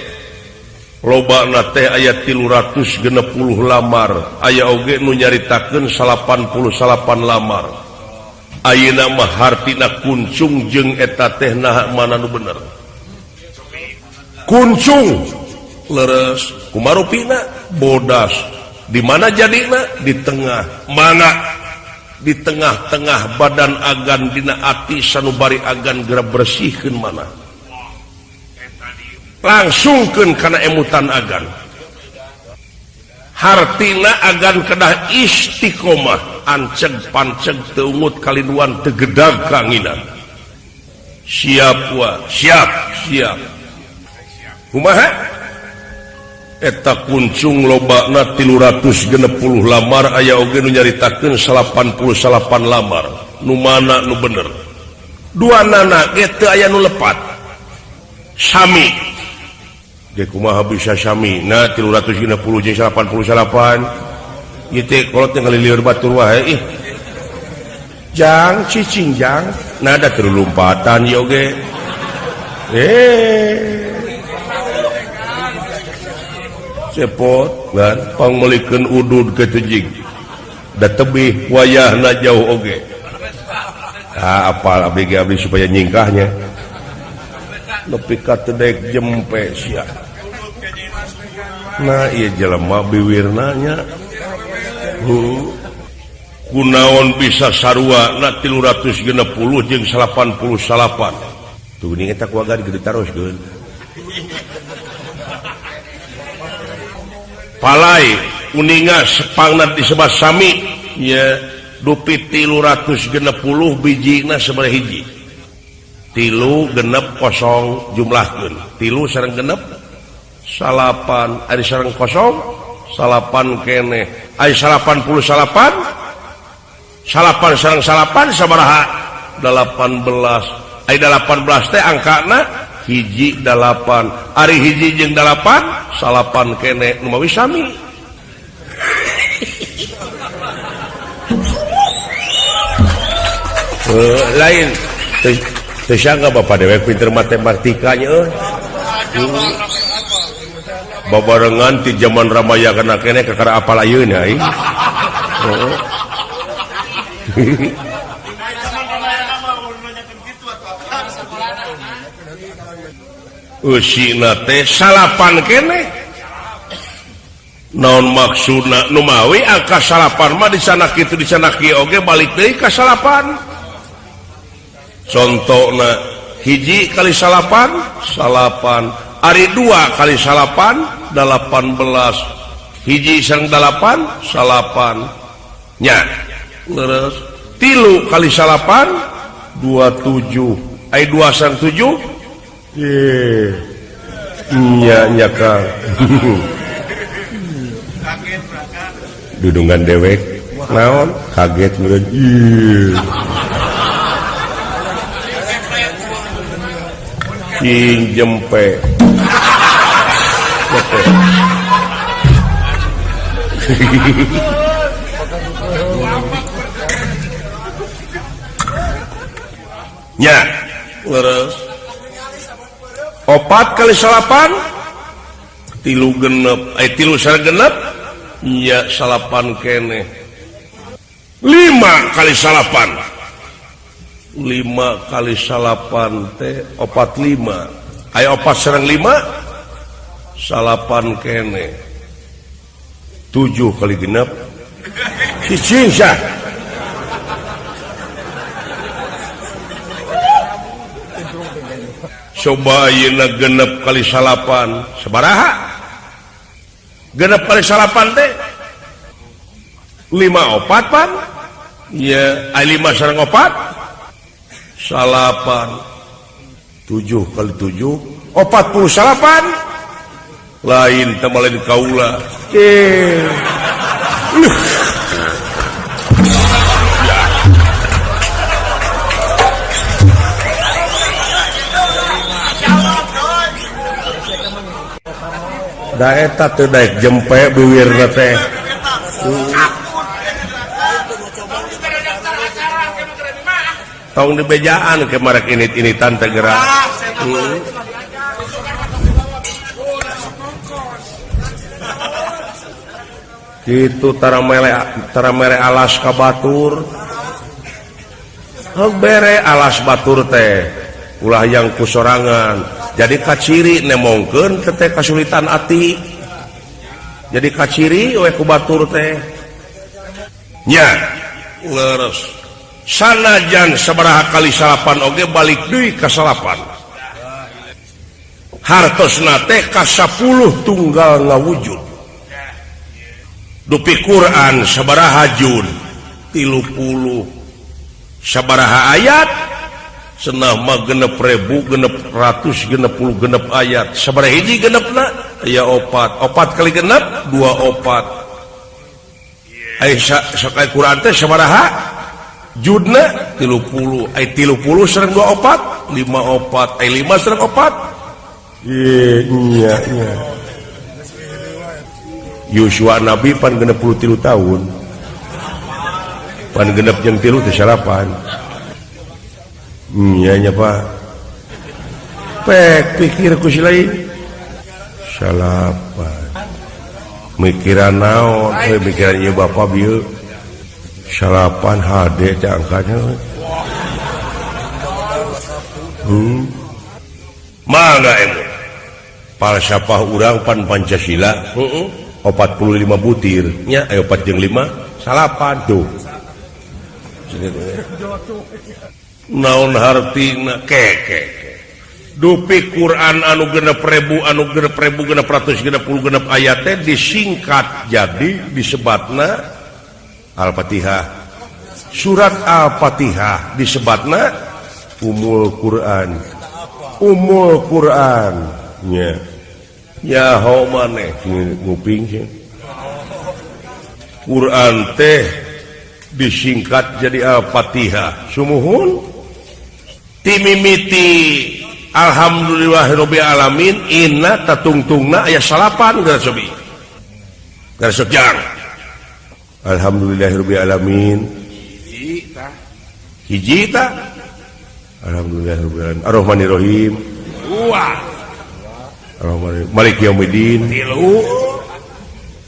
lobana teh aya 360 lamar, aya oge nu nyaritakeun 89 lamar. Ayeuna mah hartina kuncung jeung eta teh naha mana nu bener. Kuncung leres kumaha rupina bodas. Di mana jadina? Di tengah. Mana? Di tengah-tengah badan agan dina ati sanubari agan geura bersihkeun mana. Langsungkeun kana emutan agan. Hartina agan kedah istiqomah, anceg panceg teu ungut kaliduan teu gedag kanginan. Siap wa, siap, siap. Kumaha? Eta kuncung lobana 360 lamar, aya oge nu nyaritakeun 89 lamar. Nu mana nu bener? Dua nana ge teu aya nu lepat. Sami. Ge kumaha bisa sami? Nah 360 jeung 89. Ieu teh kolot teh ngalilieur batur wae ih. Jang cicing jang, nah da teu lompatan ieu oge. Cepot kan pangmeulikeun udud ke tejing. Da tebih wayahna jauh oge. Ah apal abdi ge abdi supaya nyingkahnya. Nepi ka teu daek jempe sia. Nah ieu jelema biwirna nya. Kunaon bisa sarua na 360 jeung 89. Tuh geuning eta ku agan gede taroskeun. Palai uninga sepangna disebat sami nya dupi 360 bijina sabaraha hiji. 3 genep kosong jumlahkeun. 3 sareng genep salapan, ari sareng kosong salapan keneh. Ari 89 salapan sareng salapan sabaraha? 18. Ari 18 teh angkana hiji 8. Ari hiji jeung 8 salapan keneh nu mawi sami. Lain teu sangka bapak dewek pinter matematika nya euy. Babarengan ti zaman Ramayana keneh kakara apal ayeuna aing. Heeh. Eusina teh salapan keneh. Naon maksudna numawi angka salapan mah di sana kitu di sana kieu oge balik deui ka salapan. Contona hiji kali salapan salapan, ari dua kali salapan 18, hiji sareng dalapan salapan nya leres, tilu kali salapan 27, ai dua sareng tujuh nya nya Kang. Dudungan dewek naon kaget meureun ieu cing jempe. Nya leres, opat kali salapan tilu genep, tilu sareng genep nya salapan keneh. Lima kali salapan, lima kali salapan teh opat lima, aya opat sareng lima salapan keneh. Tujuh kali genep cicing sah. Coba ayeuna genep kali salapan sabaraha? Genep kali salapan teh lima opat pan ya, lima sareng opat salapan, tujuh kali tujuh 48, lain teh lain kaula. Da eta teu daek jempe biwirna teh. Tong dibejaan ke marek init-initan teh gerak. Kitu tara mere alas ka batur. Heug bere alas batur teh ulah yang kusorangan. Jadi kaciri nemongkeun teh kasulitan ati. Jadi kaciri we ku batur teh. Nya leres. Sanajan sabaraha kali salapan oge balik deui ka salapan. Hartosna teh ka 10 tunggal ngawujud. Dupi Quran sabaraha juz? 30. Sabaraha ayat? Cenah mah 6.660 ayat. Sabaraha hiji genepna? Aya opat. Opat kali genep 24. Ai sakali Quran teh sabaraha? Judna 30. Ai 30 sareng 24 54. Ai 5 sareng opat. Ye nya nya. Yusua Nabi pan 63 tahun. Pan genep jeung tilu teh salapan. Nya nya Pak. Pek pikir ku si lain. Salapan. Mikiran naon? Heuh mikiran ieu bapa bieu. Salapan hade teh angkanya. Mangga emu. Falsafah urang pan Pancasila. 45 butir nya, aya 4 jeung 5 salapan tuh. Naon hartina keke. Dupi Quran anu 6.000 anu 6.666 ayat teh disingkat jadi disebatna Al-Fatihah. Surat Al-Fatihah disebatna Ummul Quran. Ummul Quran nya. Nyaho maneh nguping sih. Quran teh disingkat jadi Al-Fatihah. Sumuhun timimiti alhamdulillahirabbil alamin inna tatungtungna aya salapan geus sobi. Geus jang. Alhamdulillahirabbil alamin. Hiji ta. Alhamdulillahirabbil alamin. Arrahmanirrahim. Dua. Arrahmanirrahim. Maliki yaumiddin. Tilu.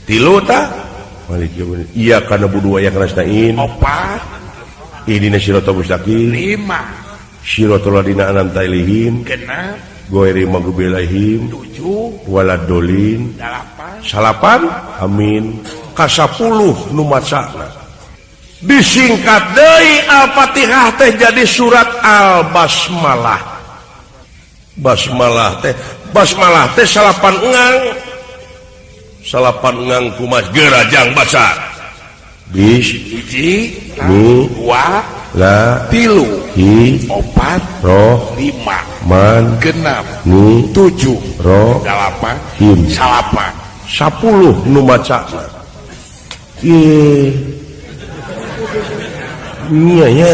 Tilu ta. Maliki yaumiddin. Iyyaka na'budu wa iyyaka nasta'in. Opat. Ihdinas siratal mustaqim. Lima. Siratal ladina an'amta alaihim 6 ghairil maghdubi alaihim 7 waladdallin 8 salapan amin ka 10 nu macana disingkat deui Al-Fatihah teh jadi surat Al-Basmalah. Basmalah teh basmalah teh salapan engang salapan engang kumas gerajang baca bis hiji mi 2 la 3 hi 4 ro 5 man 6 ni 7 ro 8 him 9 10 nu macana. Ye nya nya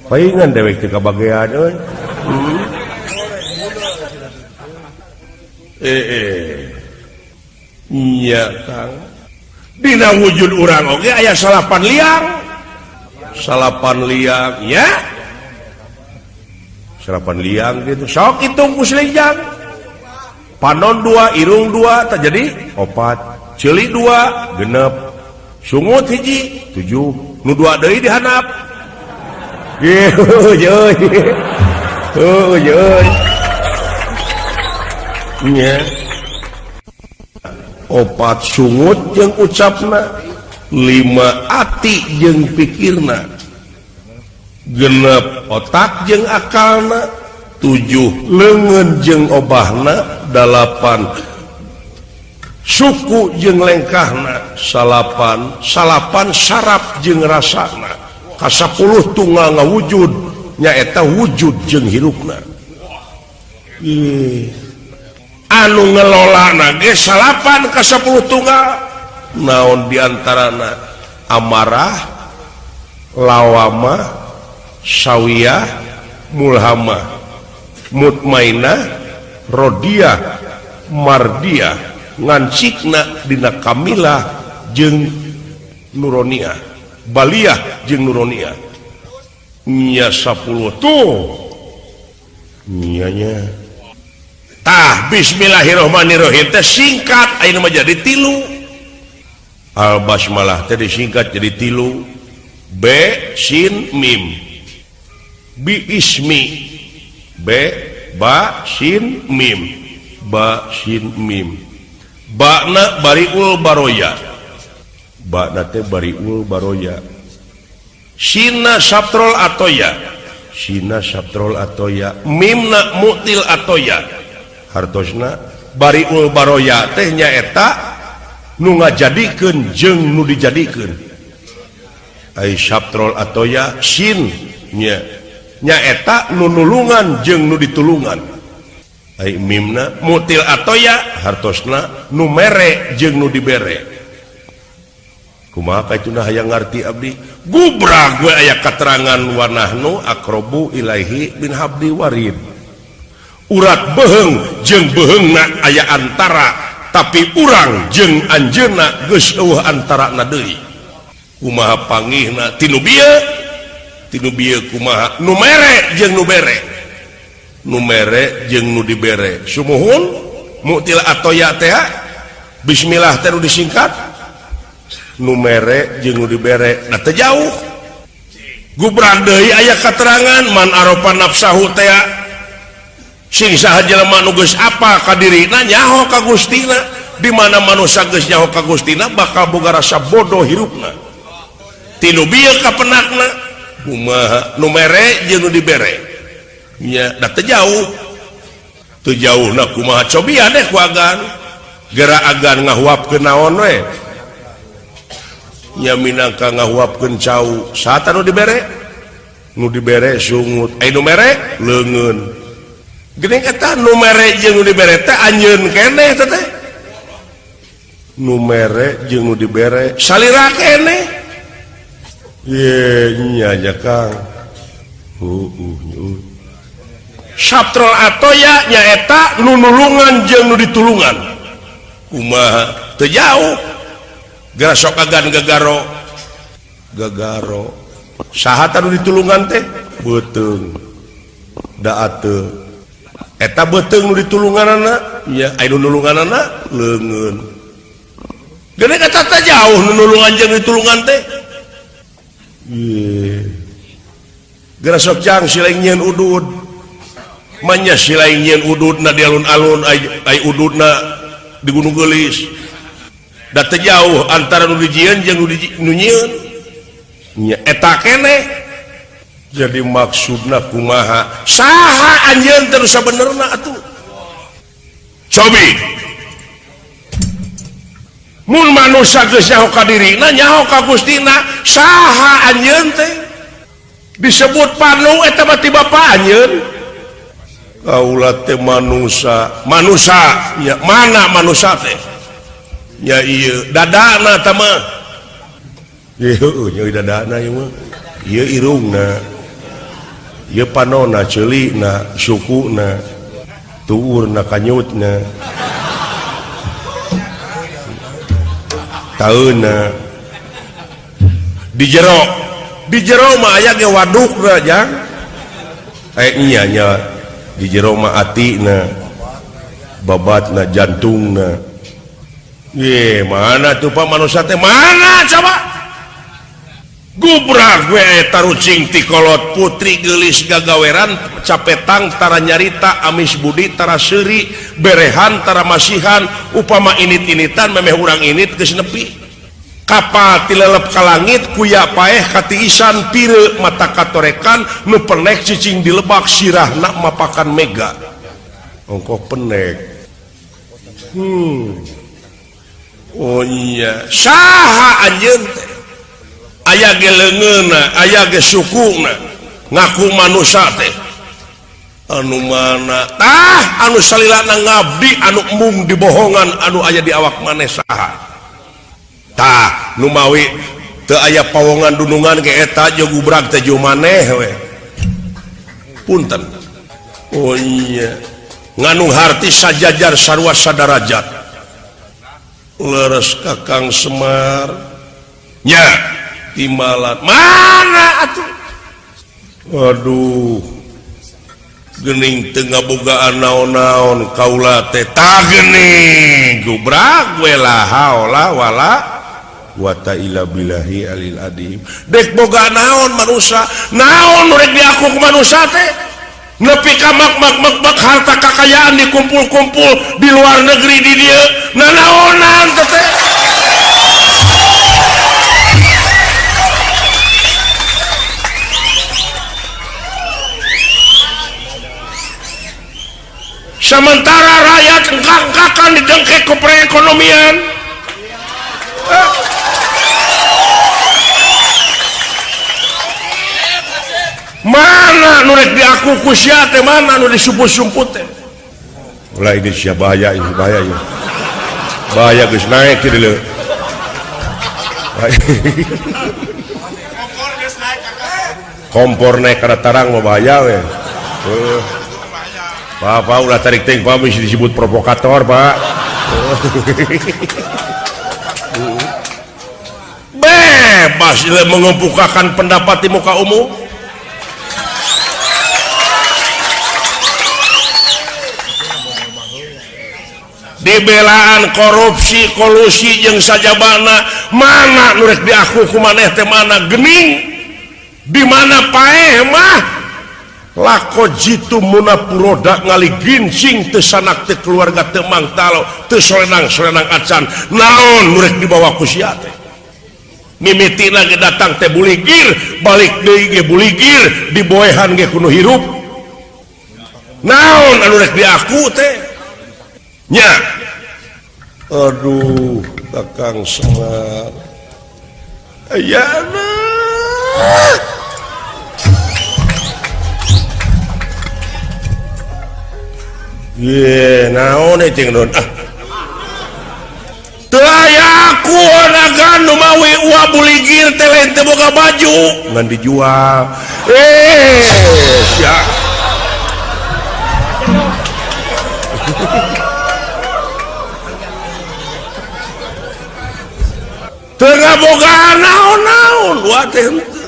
paingan dewek teh kabagean euy. Nya Kang dina wujud urang oge aya salapan liang. Salapan liang ya. Salapan liang gitu. Sok hitung ku silingjang. Panon 2, irung 2 tah jadi 4. Ceuli 2, 6. Sungut 1, 7. Nu 2 deui dihandap. Ye, euy. Heuh, euy. Nya. 4 sungut jeung ucapna, 5 ati jeung pikirna, 6 otak jeung akalna, 7 leungeun jeung obahna, 8 suku jeung lengkahna, salapan saraf jeung rasana, ka 10 tunggal ngawujud nyaeta wujud jeung hirupna. Ih, anu ngelolana ge salapan ka 10 tunggal. Naon diantarana amarah, lawamah, sawiyah, mulhamah, mutmainah, rodiah, mardiah, ngancikna dina kamilah jeung nuroniah, baliah jeung nuroniah. Nya 10 tuh nyanya. Tah bismillahirrahmanirrahim teh singkat ayeuna mah jadi 3. Al-basmalah teh disingkat jadi 3. B sin mim. Bi ismi. B ba sin mim. Ba sin mim. Ba'na bariul baroya. Ba'na teh bariul baroya. Sina satrol atoya. Sina satrol atoya. Mimna mu'til atoya. Hartosna bariul baroya teh nyaeta nu ngajadikeun jeung nu dijadikeun. Ai satrol atoya sin nya nyaeta nu nulungan jeung nu ditulungan. Ai mimna mutil atoya hartosna nu mere jeung nu dibere. Kumaha kaituna hayang ngarti abdi? Gubrag we aya katerangan wa nahnu aqrabu ilaihi min habdi warid. Urat beheung jeung beheungna aya antara, tapi urang jeung anjeunna geus eueuh antarana deui. Kumaha pangihna tinu bieu? Tinu bieu kumaha? Nu mere jeung nu bere. Nu mere jeung nu dibere. Sumuhun mu'til atoya teh bismillah teh nu disingkat. Nu mere jeung nu dibere da teu jauh. Gubrag deui aya katerangan man arofa nafsahu teh sing saha jelema nu geus apa ka dirina nyaho ka Gustina. Di mana manusia geus nyaho ka Gustina bakal boga rasa bodoh hirupna. Tinu bieu kapenakna kumaha nu mere jeung nu dibere. Nya da teu jauh. Teu jauhna kumaha cobian deh ku agan. Gera agan ngahuapkeun naon we. Nya minangka ngahuapkeun cau. Saha nu dibere? Nu dibere sungut. Ai nu mere leungeun. Geuning eta nu mere jeung nu dibere teh anjeun keneh teh teh. Nu mere jeung nu dibere salira keneh. Ye nya nya Kang. Satrol atoya nyaeta nu nulungan jeung nu ditulungan. Kumaha teu jauh. Geura sok agan gagaro. Gagaro. Saha tah nu ditulungan teh? Beuteung. Da ateu. Eta beuteung nu ditulunganana, nya aya nu nulunganana leungeun. Geuning eta teh jauh nu nulungan jeung ditulungan teh. Ye. Geura sok jang silaing nyieun udud. Manya silaing nyieun ududna di alun-alun ai ududna di Gunung Geulis. Da teu jauh antara nu dijieun jeung nu nyieun. Nya eta keneh. Jadi maksudna kumaha? Saha anjeun teh nu sabenerna atuh? Cobi. Mun manusia geus nyaho ka dirina nyaho ka Gustina, saha anjeun teh? Disebut panu eta mah ti bapa anjeun. Kaula teh manusa, manusa nya mana manusa teh? Nya ieu dadana tah mah. Ieu heueuh nya dadana ieu mah. Ieu irungna. Ieu panona, ceulina, sukuna, tuurna, kanyutna. Taeuna di jero mah aya ge wadukna jang nya nya di jero mah atina babatna jantungna ye mana tuh Pak manusia teh mana coba gubrak we tarucing ti kolot putri geulis gagaweran capetang tara nyarita amis budi tara seuri berehan tara masihan upama init-initan memeh urang init geus nepi kapal tilelep ka langit kuya paeh katiisan pire mata katorekan nu penek cicing di lebak sirahna mapakan mega ongkoh penek oh iya saha anjeun teh aya ge leungeunna aya ge sukuna ngaku manusa teh anu mana tah anu salilana ngabdi anu embung dibohongan anu aya di awak maneh saha tah nu mawi teu aya pawongan dunungan ge eta jeung gubrak teh jeung maneh we punten oh iya nganu harti sajajar sarua sadarajat leres Kakang Semar nya timbalan mana atuh aduh gening teu ngabogaan naon-naon kaula teh tah geuning gubrak we la haula wala quwata illa billahi alil adim dek boga naon manusa naon nu rek diaku ku manusa teh nepi ka mak harta kakayaan dikumpul-kumpul di luar negeri di dieu nanaonan teh. Sementara rakyat engkak-engkakan didengkek ke perekonomian. Mana nu rek diaku ku sia teh mana nu disumput-sumput teh. Ulah ini sia bahaya ini bahaya ieu. Bahaya geus naek kieu leuh. Kompor naik kana tarang mah bahaya we. Pak, ulah tarik ting, Pak, bisa disebut provokator, Pak. Bebas mengemukakan pendapat di muka umum. Dibelaan korupsi, kolusi jeung sajabana, mana nu rek diaku ku maneh teh mana gening? Di mana paeh mah? Lako jitu munapuroda ngaligincing teu sanak teu keluarga teu mangtalo teu solenang-solenang acan naon nu rek dibawa ku sia teh mimitina ge datang teh buligir balik deui ge buligir diboehan ge kudu hirup naon anu rek diaku teh nya aduh Kakang Semar ayana ye naon cing don ah teu aya aku onagan nu mawi ua buligir teh lain teu boga baju ngan dijual sia teu ngaboga naon-naon ua teh henteu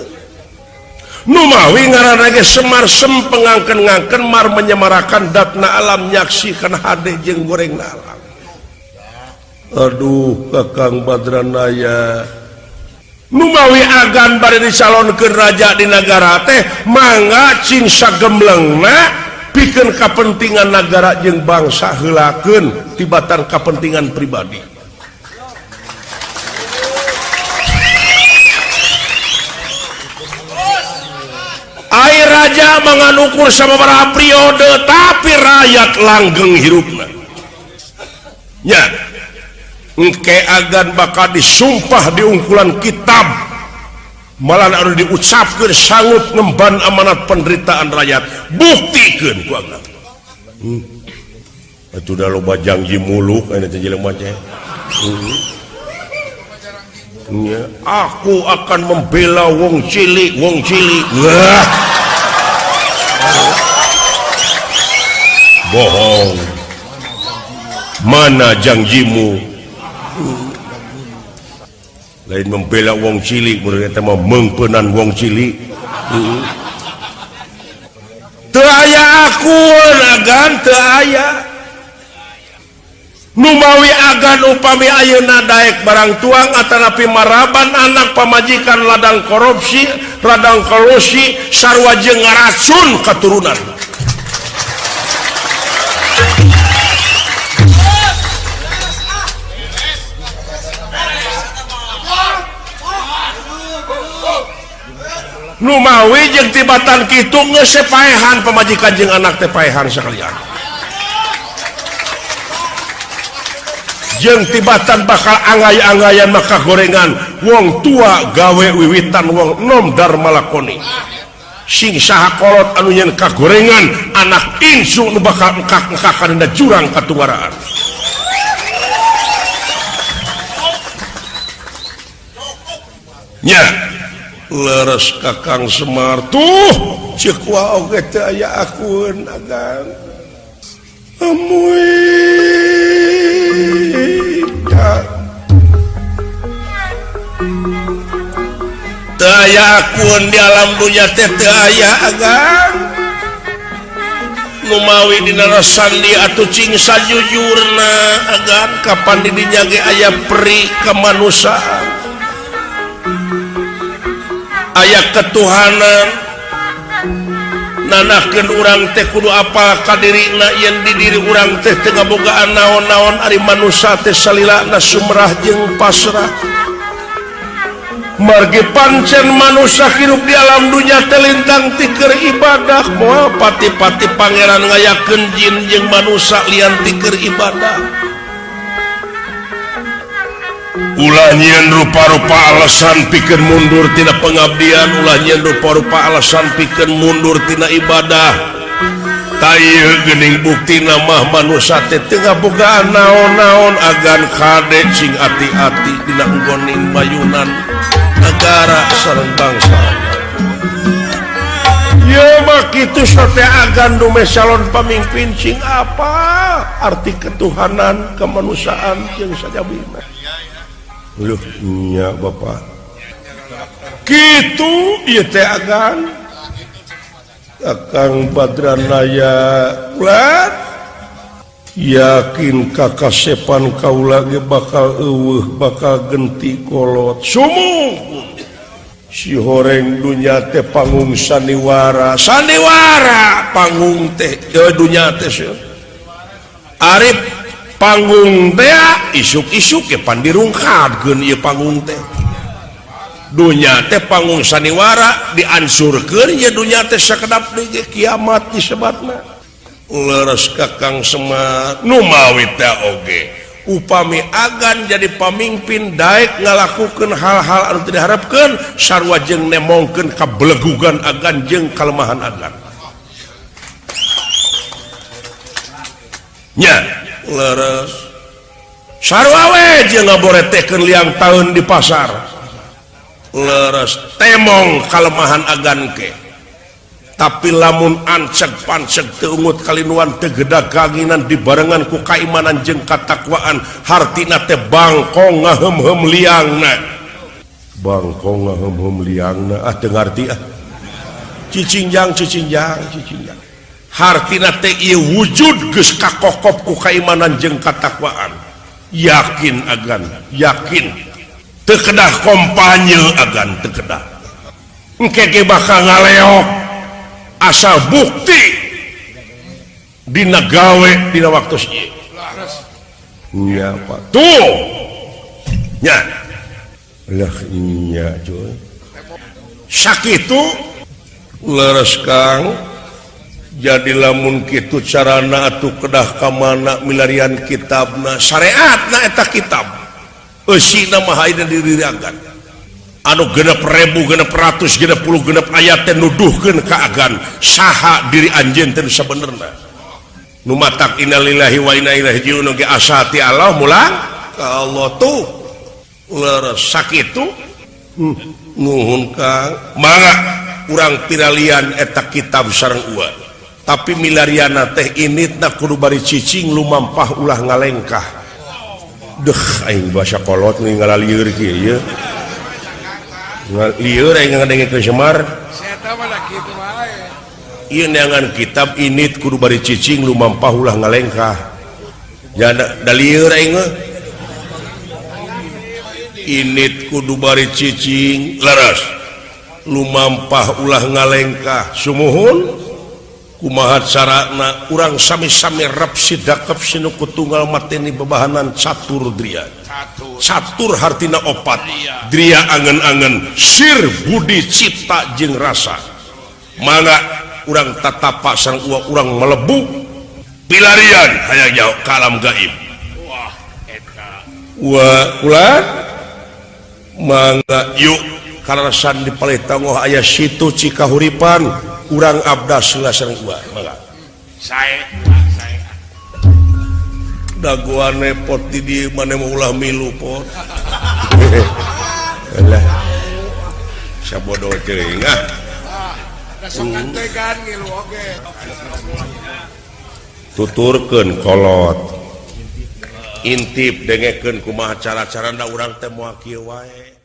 Numawi ngaranna ge Semar sempengangken-ngangken mar menyemarakan datna alam nyaksikan hade jeung gorengna alam. Aduh Kakang Badranaya Numawi agan bade dicalonkeun raja di nagara teh mangga cing sagemblengna pikeun kapentingan nagara jeung bangsa heulakeun tibatan kapentingan pribadi. Ai raja mangan ukur sababaraha periode tapi rakyat langgeng hirupna. Nya engke agan bakal disumpah di ungkulan kitab malah anu diucapkeun sanggup ngemban amanat penderitaan rakyat buktikeun ku agan. Atuh da loba janji muluk aya teh jelema teh. Ya, aku akan membela wong cilik, wong cilik. Wah. Bohong. Mana janjimu? Lain membela wong cilik, mun eta mah meungpeunan wong cilik. Teu aya akun agan teu aya. Numawi agan upami ayeuna daek barang tuang atanapi maraban anak pamajikan ladang korupsi, ladang kolusi, sarua jeung ngaracun katurunan. Numawi jeung tibatan kitu geus paehan pamajikan jeung anak teh paehan sakalian. Jeung tibatan bakal angay-angayan maka gorengan wong tua gawe wiwitan wong nom dharma lakoni. Sing saha kolot anu nyeun kagorengan anak insu nu bakal engkak-engkakan dina jurang katunggaraan. Nya leres Kakang Semar tuh ceuk wa oge teu aya akun agan. Amuy teu aya akun di alam dunya teh teu aya agan. Numawi dina sandi atuh cing sajujurna agan kapan di dinya ge aya peri kemanusiaan, aya ketuhanan. Nanahkeun urang teh kudu apal ka dirina yen di diri urang teh teu ngabogaan naon-naon ari manusa teh salilana sumrah jeung pasrah. Margi pancen manusa hirup di alam dunya teh lintang ti keur ibadah, moal pati-pati pangeran ngayakeun jin jeung manusa lian ti keur ibadah. Ulah nyieun rupa-rupa alasan pikeun mundur tina pengabdian, ulah nyieun rupa-rupa alasan pikeun mundur tina ibadah. Tayeuh geuning buktina mah manusa teh teu ngabogaan naon-naon agan kade sing ati-ati dina unggoning bayunan negara sareng bangsa. Ieu mah kitu sate agan dume calon pamimpin sing apa arti ketuhanan, kemanusiaan jeung sajabina. Luh nya Bapak. Kitu ieu teh agan. Akang Badranaya ulat yakin kakasepan kaula ge bakal eueuh bakal genti kolot. Sumuh. Si horeng dunya teh panggung sandiwara. Sandiwara panggung teh dunya teh seueur. Arif panggung teh isuk-isuk ge pan dirungkadkeun ieu panggung teh. Dunya teh panggung sandiwara diansurkeun ye dunya teh sakedap deui ge kiamat disebatna. Leres Kakang Semar numawi teh oge upami agan jadi pamimpin daek ngalakukeun hal-hal anu teu diharepkeun sarua jeung nemongkeun kabelegugan agan jeung kalemahan agan. Nya leres sarua we jeung ngaboretekeun liang taun di pasar. Leres temong kalemahan agan ke. Tapi lamun anceg panceg teu ungut kalinuan teu gedag kanginan dibarengan ku kaimanan jeung katakwaan hartina teh bangkong ngaheum-heum liangna. Bangkong ngaheum-heum liangna ah teu ngarti ah. Cicingjang cicingjang cicingjang. Hartina teh ieu wujud geus kakokop ku kaimanan jeung katakwaan. Yakin agan, yakin. Teu kedah kompanye agan teu kedah. Engke ge bakal ngaleok asal bukti dina gawe dina waktu ieu. Nya Pak. Tuh. Nya. Lah nya cuy. Sakitu leres Kang. Jadi lamun kitu carana atuh kedah ka mana milarian kitabna syariatna eta kitab. Eusina mah ayeuna diriragan. Anu 6.000 666 ayat teh nuduhkeun ka agan saha diri anjeun teh sabenerna. Nu matak innalillahi wa inna ilaihi rajiun ge asa ti Allah mulang ka Allah tuh. Leres sakitu nuhun Kang. Mangga urang piralian eta kitab sareng uwa. Tapi milariana teh initna kudu bari cicing lumampah ulah ngalengkah. Deh aing basa kolot nih ngalalieur kieu ieu. Lieur aing ngadengkeun Semar. Eta mah kitu wae. Ieu neangan kitab init kudu bari cicing lumampah ulah ngalengkah. Ja da lieur aing mah. Init kudu bari cicing leres. Lumampah ulah ngalengkah. Sumuhun kumaha carana urang sami-sami rep sidakep sinuku tunggal mateni bebahanan catur dria. Catur hartina opat, dria angen-angen, sir budi cipta jeung rasa. Mangga urang tatapa sareng uwa urang melebu pilarian hayang jauh ka alam gaib. Wah eta. Wa kula mangga yuk kalaresan di palih tangoh aya situ Cikahuripan. Urang abdas heula sareng uwa mangga. Sae sae. Dagoane pot di dieu mane mah ulah milu pot. Lah. Sabodo teuing ah. Da sok antegan ngilu oge. Tuturkeun kolot. Intip dengekeun kumaha cara-carana urang teh moal kieu wae.